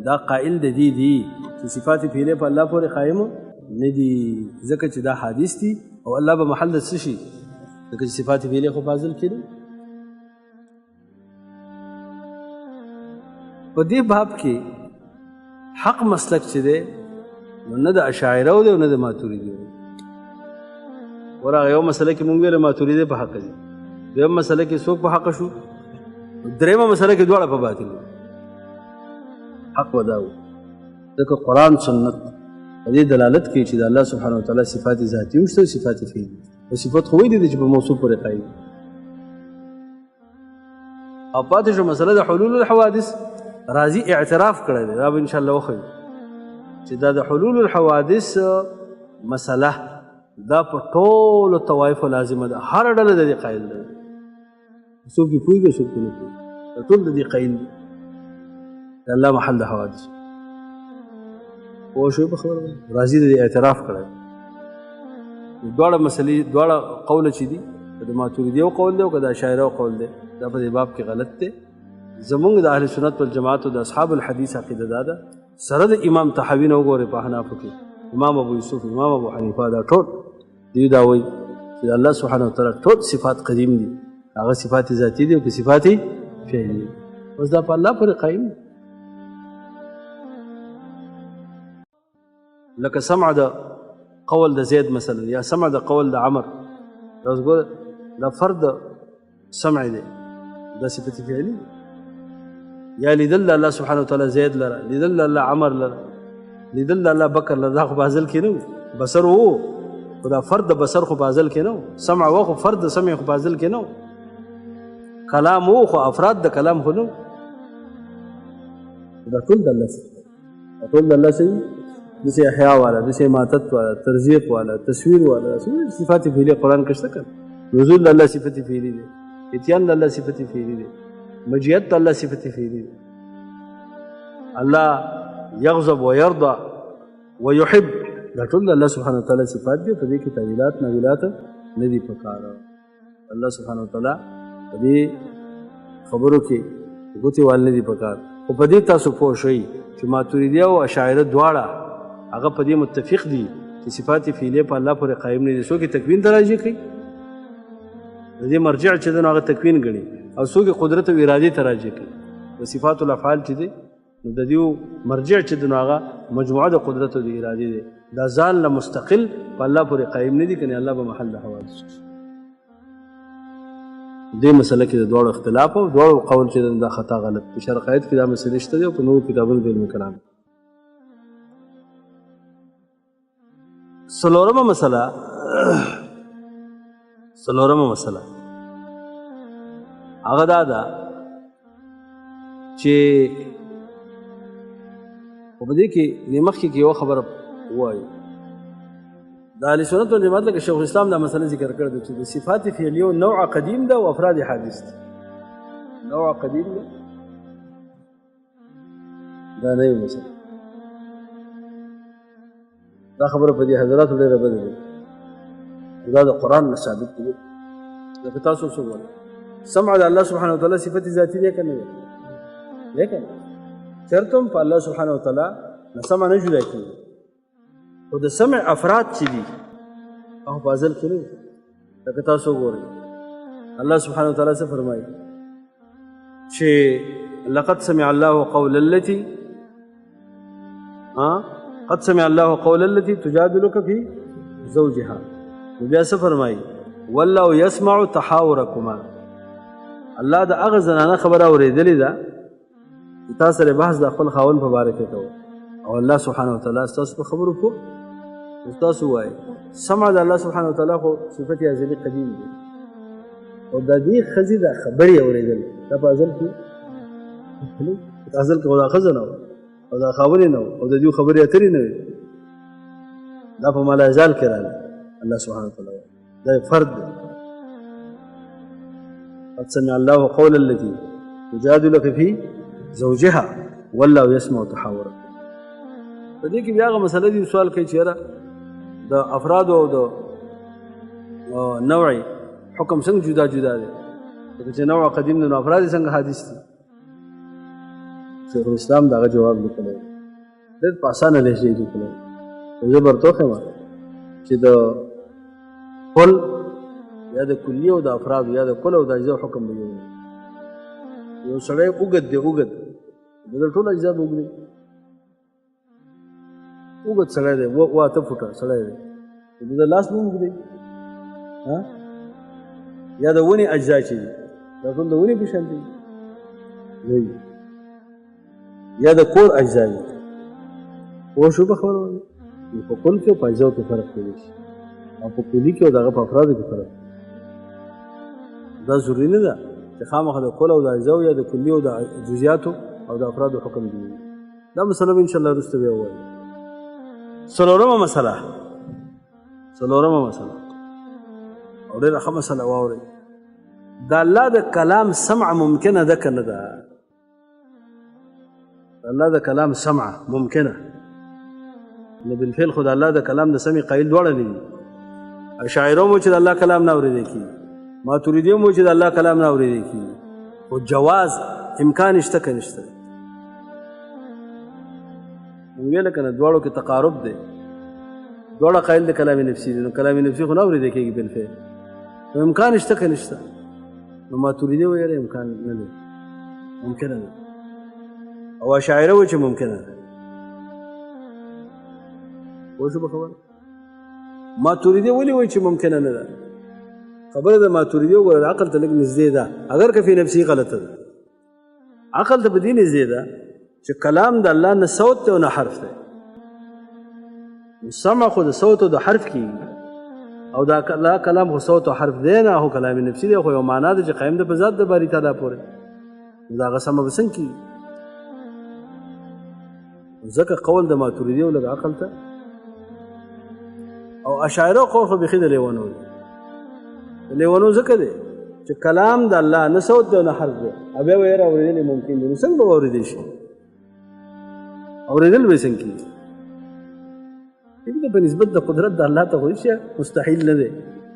دا قائل د دې دي چې صفات فعلیه په الله پورې قایم نه دي، ځکه چې دا حادث دي او الله به محل د څه شي، ځکه چې صفات فعلیه خو په ازل کې دي. په دې باب کې حق مسلک چې دی نو نه د اشاعره دی او نه د ماتوریدي دی. ورغه یو مسله کې مونږ ویل ماتوریدي په حق دي، دویم مسله کې څوک په حق شو، درېیمه مسله کې دواړه په باطل دي. حق وداو ځکه قرآن سنت په دې دلالت کوي چې د الله سبحانه وتعالی صفات ذاتي هم شته او صفات فعلي، او صفات خو ویلي دي چې په موصوف پورې قایم. او پاتې شو مسله د حلول الحوادث، راضي اعتراف کړی دی، دا به انشاءالله وښیو چې دا د حلول الحوادث مسله دا په ټولو طوایفو لازمه ده، هره ډله د دې قایل ده، څوک یې پوهېږي څوک یې نه پوهېږي، ټول د دې قایل دي د الله محل د حوادث. پوه شوې په خبره باندې؟ راضي د دې اعتراف کړی. دواړه مسلې دواړه قوله چې دي، که د ماتوریدي یو قول دی او که د اشاعره یو قول دی، دا په دې باب کې غلط دی. زمونږ د اهل سنت والجماعت او د اصحاب الحدیث عقیده دا ده، سره د امام طحاوي نه وګورئ په احنافو کې، امام ابو یوسف، امام ابو حنیفه، دا ټول دوی دا وایي چې د الله سبحانه وتعالی ټول صفات قدیم دي، هغه صفات ذاتي دي او که صفات فعلي دي. اوس دا په الله پورې قایم دي. لکه سمع د قول د زید مثلا، یا سمع د قول د عمر، دا اوس ګوره دا فرد سمع دی، دا صفت فعلی دی. یا لیدل د الله سبحانه وتعالی زید لره، لیدل د الله عمر لره، لیدل د الله بکر لره، دا خو په ازل کې نه و، بصر و خو دا فرد د بصر خو په ازل کې نه و، سمع و خو فرد د سمع خو په ازل کې نه و، کلام و خو افراد د کلام خو نه و. دا ټول د الله صفت، ټول د الله صفت، داسې احیا والا، داسې اماتت والا، ترزیق والا، تصویر والا، صفات فعلی قرآن کې شته که نه؟ نزول د الله صفت فعلی دی، اتیان د الله صفت فعلی دی، مجیت د الله صفت فعلی دی. الله یغضب ویرضى ویحب، دا ټول د الله سبحانه وتعالی صفات دي، په دې کې تاویلات ناویلات نه دي پکار. الله سبحانه وتعالی په دې خبرو کې ګوتې وال نه دي پکار. خو په دې تاسو پوه شئ چې ماتوریدي او اشاعره دواړه هغه په دې متفق دي چې صفات فعلیه په الله پورې قایم نه دي. څوک یې تکوین ته راجع کوي، د دې مرجع چې دی نو هغه تکوین ګڼي، او څوک یې قدرت او ارادې ته راجع کوي. د صفات الافعال چې دی نو د دې مرجع چې دی نو هغه مجموعه د قدرت او د ارادې دی. دا ځان له مستقل په الله پورې قایم نه دي، کنې الله به محل د حوادث شي. دې مسله کې د دواړو اختلاف او دواړو قول چې دا خطا غلط دی. شرح قاعد کې دا مسلې شته دي او په نورو کتابونو د علم کلام. څلورمه مسله، څلورمه مسله هغه دا ده چې په دې کې د مخکې کې یوه خبره ووایو. د اهل سنت والجماعت لکه شیخ الاسلام دا مسله ذکر کړې ده چې د صفات فعلیو نوع قدیم ده او افراد حادث دي. نوع قدیم ده، دا نه یو مسله. دا خبره په دې حضراتو ډېره بده ده، دا د قرآن نه ثابت دی. لکه تاسو څه وایئ، سمع د الله سبحانه وتعالی صفت ذاتي دی که نه دی؟ دی که نه؟ چېرته هم په الله سبحانه وتعالی نه سمع نه جدا کېږي، خو د سمع افراد چې دي هغه په ازل کې نه وي. لکه تاسو وګورئ الله سبحانه وتعالی څه فرمایي چې لقد سمع الله قول التي قد سمع الله قول التي تجادلك في زوجها. نو بیا څه فرمایي؟ والله يسمع تحاوركما. الله د هغه زنانه خبره اورېدلې ده چې تا سره بحث د خپل خاوند په باره کې کوو، او الله سبحانه وتعالی ستاسو په خبرو پوه. تاسو وایئ سمع د الله سبحانه وتعالی خو صفت ازلي قدیم دی، او د دې ښځې د خبرې اورېدل دا په ازل کې، په ازل کې خو دا ښځه نه وه او دا خاوند نه وه او د دوی خبرې اترې نه وې، دا په مالایزال کې راغله. الله سبحانه وتعالی وایي دا یو فرد دی. قد سمع الله قول التي تجادلك في زوجها والله يسمع تحاوركم. په دې کې بیا هغه مسله دي سوال کوي چې یاره د افرادو او د نوع حکم څنګه جدا جدا دی، لکه چې نوع قدیم دی نو افراد یې څنګه حادث دي؟ شیخ الاسلام دغه جواب لیکلی، ډېر په اسانه لهجه یې لیکلی. زه به ورته وښیم چې د کل یا د کلي او د افرادو یا د کل او د اجزاو حکم به یو وي. یو سړی اوږد دی، اوږد د ده ټول اجزا به اوږد وي. اوږد سړی دی، 8 فوټه سړی دی، د ده لاس به اوږد وي. یا د ونې اجزا چې دي دا ټول د ونې په شان دي، یا د کور اجزا دي. پوه شو په خبره باندې؟ په کل کې او په اجزاو کې فرق کېدای شي، او په کلي کې او د هغه په افرادو کې فرق. دا ضروري نه ده چې خامخا د کل او د اجزاو یا د کلي او د جزئیاتو او د افرادو حکم دی. دا مسله به انشاءالله وروسته بیا ووایو. څلورمه مسله، څلورمه مسله او ډېره ښه مسله واورئ. د الله د کلام سمع ممکنه ده که نه ده؟ د الله د کلام سمع ممکنه نو بالفعل خو د الله د کلام د سمع قایل دواړه نه دي. اشاعره مو چې د الله کلام نه اورېدی کېږي، ماتریدي مو چې د الله کلام نه اورېدی کېږي، خو جواز امکان شته که نشته؟ مونږ ویله که نه دواړو کې تقارب دی، دواړه قایل د کلام نفسي دي، نو کلام نفسي خو نه اورېدی کېږي بالفعل، نو امکان شته که نشته؟ نو ماتریدي ویله امکان نه دی، ممکنه ده، او اشاعره وایي چې ممکنه ده. پوه شو په خبره؟ ماتریدي ولې وایي چې ممکنه نه ده؟ خبره د ماتریدي وګوره، د عقل ته لږ نږدې ده، اګر که فی نفسي غلطه ده. عقل ته په دې نږدې ده چې کلام د الله نه صوت دی او نه حرف دی. سمع خو د صوت او د حرف کېږي، او دا کلام خو صوت او حرف دی نه، خو کلام نفسي دی، خو یو معنا ده چې قایم ده په ذات د باري تعالی پورې، نو د هغه سمع به څنګه کېږي؟ ځکه قول د ماتریدي او لږ عقل ته، او اشاعره قول خو بیخي د لیونو دی. د لیونو ځکه دی چې کلام د الله نه صوت دی او نه حرف دی، او بیا به یې اورېدل ممکن دی، نو څنګه به واورېدی شي؟ اورېدل به یې څنګه کېږي؟ ټیک ده، په نسبت د قدرت د الله ته خو هېڅ شی مستحیل نه دی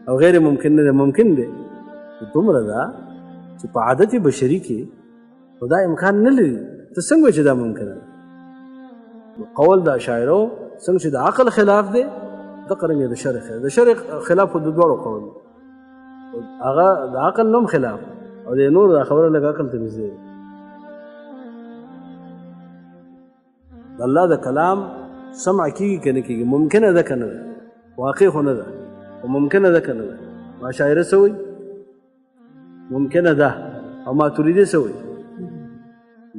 او غیر ممکن نه دی، ممکن دی. دومره ده چې په عادت بشري کې خو دا امکان نه لري، ته څنګه وایې چې دا ممکنه ده؟ نو قول د اشاعرو څنګه چې د عقل خلاف دی، دغه رنګ د شرع خلاف، د شرع خلاف خو د دواړو قول دی، هغه د عقل نوم خلاف او د نور دا خبره لږ عقل ته نږدې ده. د الله د کلام سمع کېږي که نه کېږي؟ ممکنه ده که نه ده؟ واقع خو نه ده، خو ممکنه ده که نه ده؟ ماشاعره څه وایي؟ ممکنه ده. او ماتریدي څه وایي؟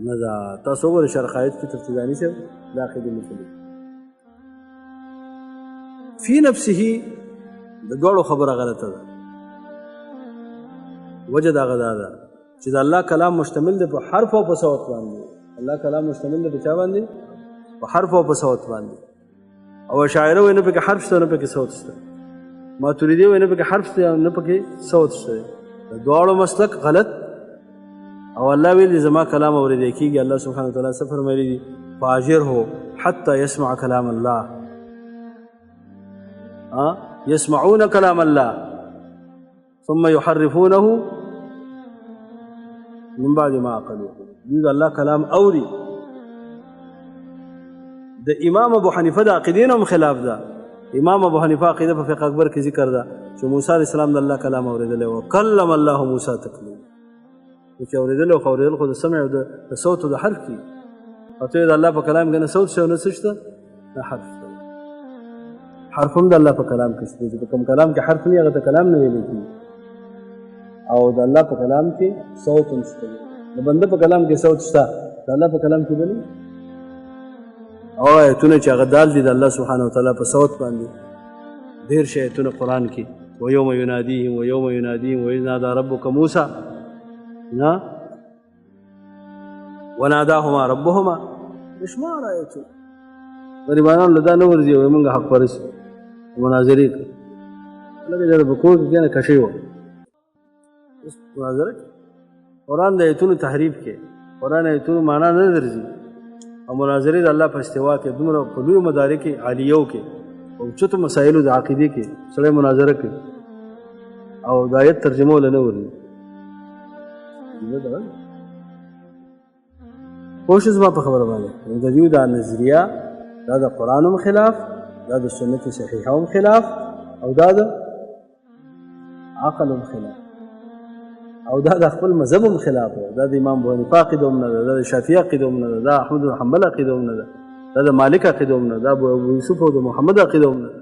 نه ده. تاسو وګورئ شرقایت کې تفتیداني صاحب دا عقیده لیکلې فی نفسه د دواړو خبره غلطه ده. وجه د هغه دا ده چې د الله کلام مشتمل دی په حرف او په صوت باندې. الله کلام مشتمل دی په چا باندې؟ په حرف او په صوت باندې. او اشاعره وایي نه پکې حرف شته نه پکې صوت شته، ماتریدي وایي نه پکې حرف شته نه پکې صوت شته. د دواړو مسلک غلط. او الله ویلي زما کلام اورېدی کېږي. الله سبحانه وتعالی څه فرمایلي دي؟ فاجره حتی يسمع کلام الله. يسمعون کلام الله ثم يحرفونه من بعد ما عقلوه. دوی د الله کلام اوري. د امام ابو حنیفه د عقیدې نه هم خلاف ده. امام ابو حنیفه عقیده په فقه اکبر کې ذکر ده چې موسی علیه السلام د الله کلام اورېدلی و، کلم الله موسی تکلیما. نو چې اورېدلی خو اورېدل خو د سمع او د صوت او د حرف کېږي، او ته یې د الله په کلام کې نه صوت شته او نه څه شته، نه حرف شته. حرف هم د الله په کلام کې شته، چې په کوم کلام کې حرف نه وي هغه ته کلام نه ویل کېږي. او د الله په کلام کې صوت هم شته، د بنده په کلام کې صوت شته، د الله په کلام کې به نه. او آیتونه چې هغه دال دي د الله سبحانه وتعالی په صوت باندې، ډېر شی آیتونه قرآن کې، ویوم ینادیهم ویوم ینادیهم واذ نادى ربک موسی نه وناداهما ربهما، بشمار آیتونه. غریبانو له دا نه ورځي وایي موږ حق پرست مناظرې کوو. لکه چې په کور کې کښېنه کشۍ وه، اوس مناظره کوي. قرآن د آیتونو تحریف کې، قرآن آیتونو معنا نه درځي، او مناظرې د الله په استوا کې دومره په لویو مدارک عالیو کې او چتو مسایلو د عقیدې کې سړی مناظره کوي او د آیت ترجمه له نه وري. پوه شو زما په خبره باندې؟ د دیو دا نظریه دا د قرآن هم خلاف، دا د سنت صحیحه هم خلاف، او دا د عقل هم خلاف، او دا د خپل مذهب هم خلاف دی. دا د امام ابو حنیفه عقیده هم نه ده، دا د شافعي عقیده هم نه ده، دا احمد بن حنبل عقیده هم نه ده، دا د مالک عقیده هم نه ده، دا ابو یوسف او د محمد عقیده هم نه ده.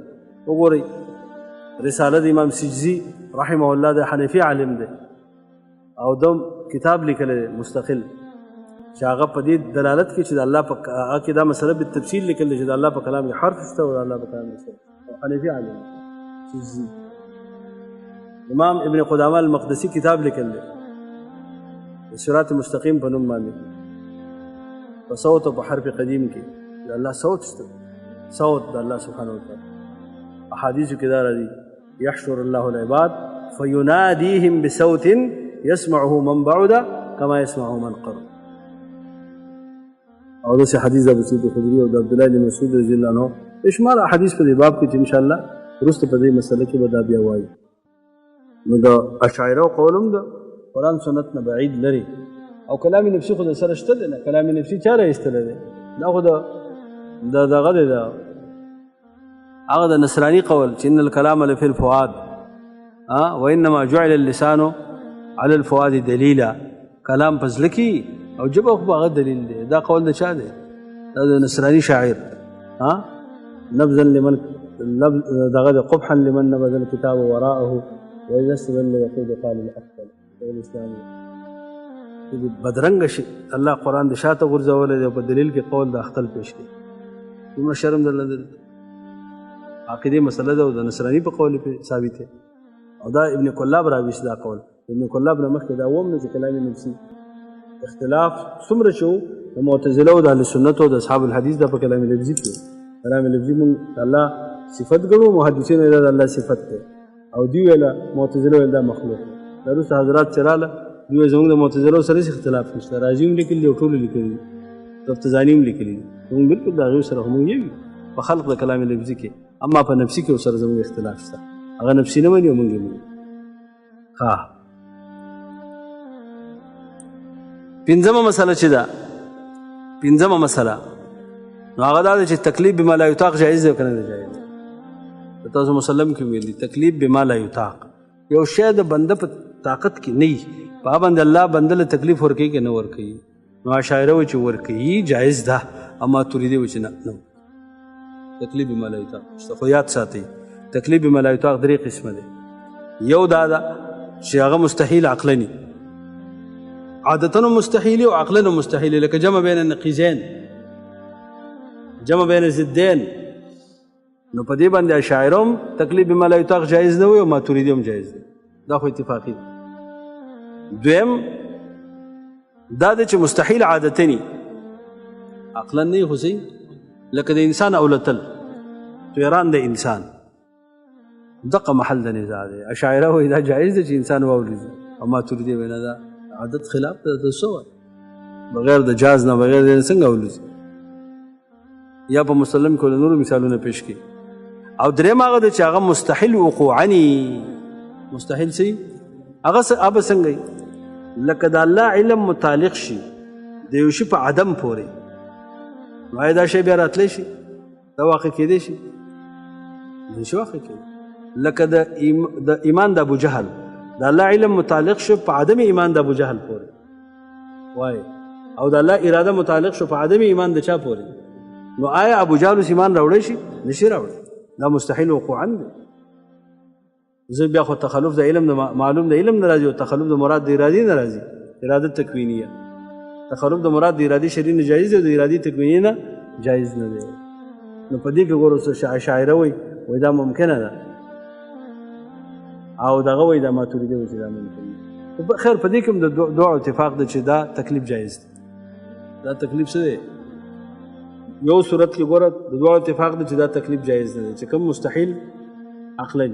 وګورئ رساله د امام سجزي رحمه الله د حنفي عالم دی او د کتاب لیکلی دی مستقل، چې هغه په دې دلالت کوي چې د الله په هغه کې دا مسله بالتفصیل لیکل دی چې د الله په کلام کې حرف شته او د الله په کلام کې شته. حنفي عالم سجزي. امام ابن قدامه المقدسي کتاب لیکل دی د صراط مستقیم په نوم باندې، په صوت او په حرف قدیم کې د الله صوت شته، صوت د الله سبحانه وتعالی. احادیثو کې دا راځي يحشر الله العباد فيناديهم بصوت يسمعه من بعد كما يسمعه من قرب. او داسې حدیث د ابو سعید الخدري او د عبدالله بن مسعود رضی الله عنه بېشماره احادیث په دې باب کې چې انشاءالله وروسته په دې مسله کې به دا بیا وایي. نو د اشاعره قول هم د قرآن سنت نه بعید لري، او کلام نفسي خو د سره شته دی نه، کلام نفسي چا را ایستلی دی؟ دا خو د دغه دی، د هغه د نصراني قول چې ان الکلام لفي الفؤاد وانما جعل اللسان على الفؤاد دلیلا. کلام په زړه کې او ژبه خو هغه دلیل دی. دا قول د چا دی؟ دا د نصراني شاعر. نبذا لمن دغه د قبحا لمن نبذ الكتاب وراءه واذا استدل يقود قال الافضل الاسلام. بدرنګ شي الله قرآن د شاته غورځولی دی او په دلیل کې قول د اختل پیش کړي. دومره شرم درله نه دی. عقیدې مسله ده او د نصراني په قول پې ثابت دی. او دا ابن کلاب راویست دا قول. ابن کلاب نه مخکې دا وم نه چې کلام نفسي اختلاف څومره چې و د معتزله او د اهل سنتو او د اصحاب الحدیث دا په کلام لفظي کې. کلام لفظي مونږ د الله صفت ګڼو، محدثینو یې دا د الله صفت دی، او دوی ویله معتزله ویل دا مخلوق دی. دا وروسته حضرات چې راله دوی ویل زموږ د معتزلو سره هېڅ اختلاف نشته، رازي هم لیکلي دي او ټولو لیکلي دي، تفتزاني هم لیکلي دي، زموږ بالکل د هغوی سره خو مونږ یو یو په خلق د کلام لفظي کې، اما په نفسي کې ورسره زموږ اختلاف شته، هغه نفسي نه مني او مونږ یې منو. ها پنځمه مسله چې ده، پنځمه مسله نو هغه دا ده چې تکلیف بما لا یطاق جایز دی که نه دی جایز دی؟ تاسو مسلم کې ویل دي تکلیف بما لا یطاق، یو شی د بنده په طاقت کې نه وي، په هغه باندې الله بنده له تکلیف ورکوي که نه ورکوي؟ نو اشاعره وایي چې ورکوي جایز ده، اما ماتریدي وایي چې نه نه تکلیف بما لا یطاق شته. خو یاد ساتئ تکلیف بما لا یطاق درې قسمه دی. یو دا ده چې هغه مستحیل عقلاً، عادتاً مستحیل او عقلاً مستحیل، لکه جمع بین النقیضین، جمع بین ضدین. نو په دې باندې اشاعره هم تکلیف بما لا یطاق جایز نه وي او ماتریدي هم جایز دی، دا خو اتفاقي دی. دویم دا دی چې مستحیل عادتني عقلاً نه خو صحیح، لکه د انسان اولتل طیران د انسان دقه محل د نزاع دی. اشاعره وایي دا جایز دی چې انسان واولیږي، او ماتریدي وایي نه دا عادت خلاف ده، ته څه وایې بغیر د جاز نه بغیر د څنګه اولوځي؟ یا په مسلم کې له نورو مثالونه پیش کړي. او دریم هغه دی چې هغه مستحیل وقوعاً، مستحیل څه هغه هغه څنګه لکه د الله علم متعلق شي د یو شي په عدم پورې، نو آیا دا شی بیا راتلی شي؟ دا واقع کېدی شي؟ نه شي واقع کېدی. لکه د ایمان د ابو جهل، د الله علم متعلق شو په عدم ایمان د ابو جهل پورې وایي، او د الله اراده متعلق شو په عدم ایمان د چا پورې، نو آیا ابو جهل اوس ایمان راوړی شي؟ نه شي راوړی، دا مستحیل وقوعا دی. زه بیا خو تخلف د علم د معلوم د علم نه راځي، او تخلف د مراد د ارادې نه راځي، اراده تکوینیه. تخلف د مراد د ارادې شرعي نه جایز دی او د ارادې تکوینیه نه جایز نه دی. نو په دې کې ګورو څه اشاعره وایي، وایي دا ممکنه ده، او دغه وایي دا ماتریدي وایي چې دا ممکن ده. خیر په دې کې هم د دواړو اتفاق دی چې دا تکلیف جایز دی. دا تکلیف څه دی؟ یو صورت کې ګوره د دواړو اتفاق دی چې دا تکلیف جایز نه دی چې کوم مستحیل عقلاً.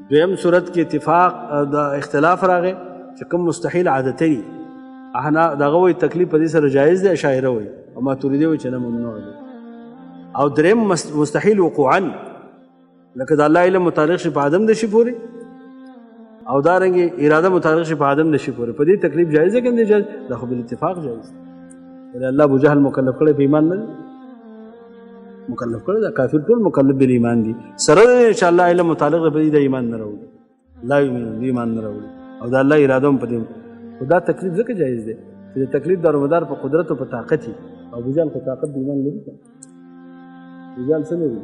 دویم صورت کې اتفاق د اختلاف راغی چې کوم مستحیل عادتي، احنا دغه وایي تکلیف په دې سره جایز دی، اشاعره وایي، او ماتوریدي وایي چې نه، ممنوع دی. او دریم مستحیل وقوعا، لکه د الله علم متعلق شي په عدم د شي پورې، او دا رنګ اراده متعلق شي په عدم د شي پورې، په دې تکلیف جایز ده که نه جایز؟ دا خو بالاتفاق جایز دی. ولې الله ابو جهل مکلف کړی په ایمان نه دی مکلف کړی؟ دا کافر ټول مکلف بل ایمان دي، سره د دې چې الله علم متعلق دی په دې د ایمان نه راوړي، لا یؤمنون، د ایمان نه راوړي، او د الله اراده هم په دې. خو دا تکلیف ځکه جایز دی چې د تکلیف دارومدار په قدرت او په طاقت وي، او ابو جهل خو طاقت د ایمان لري که ابو جهل څه لري؟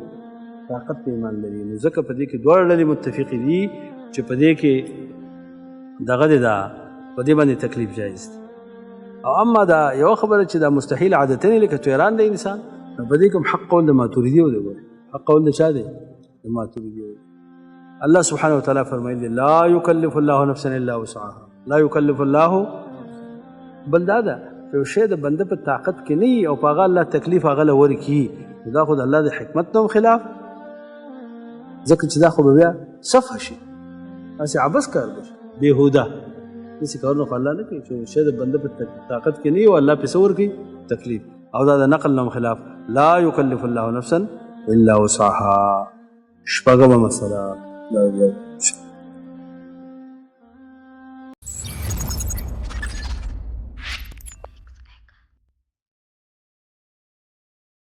طاقت په ایمان لري. نو ځکه په دې کې دواړه ډلې متفقې دي چې په دې کې دغه دی، دا په دې باندې تکلیف جایز دی. او اما دا یو خبره چې دا مستحیل عادتن لکه طیران دی انسان، نو په دې کوم حق قول د ماتوریدي دی. ګوره حق قول د چا دی؟ د ماتوریدي دی. الله سبحانه وتعالى فرمایلی لا یکلف الله نفسا الا وسعها، لا یکلف الله، بل دا ده چې یو شی د بنده په طاقت کې نه وي او په هغه الله تکلیف هغه له ورکړي، نو دا خو د الله د حکمت نه هم خلاف، ځکه چې دا خو به بیا صفه شي، هسې عبث کار به شي، بېهوده. داسې کارونه خو الله نه کوي چې یو شی د بنده په طاقت کې نه وي او الله پرې څه ورکوي؟ تکلیف. او دا د نقل نه هم خلاف، لا یکلف الله نفسا الا وسعها. شپږمه مسله،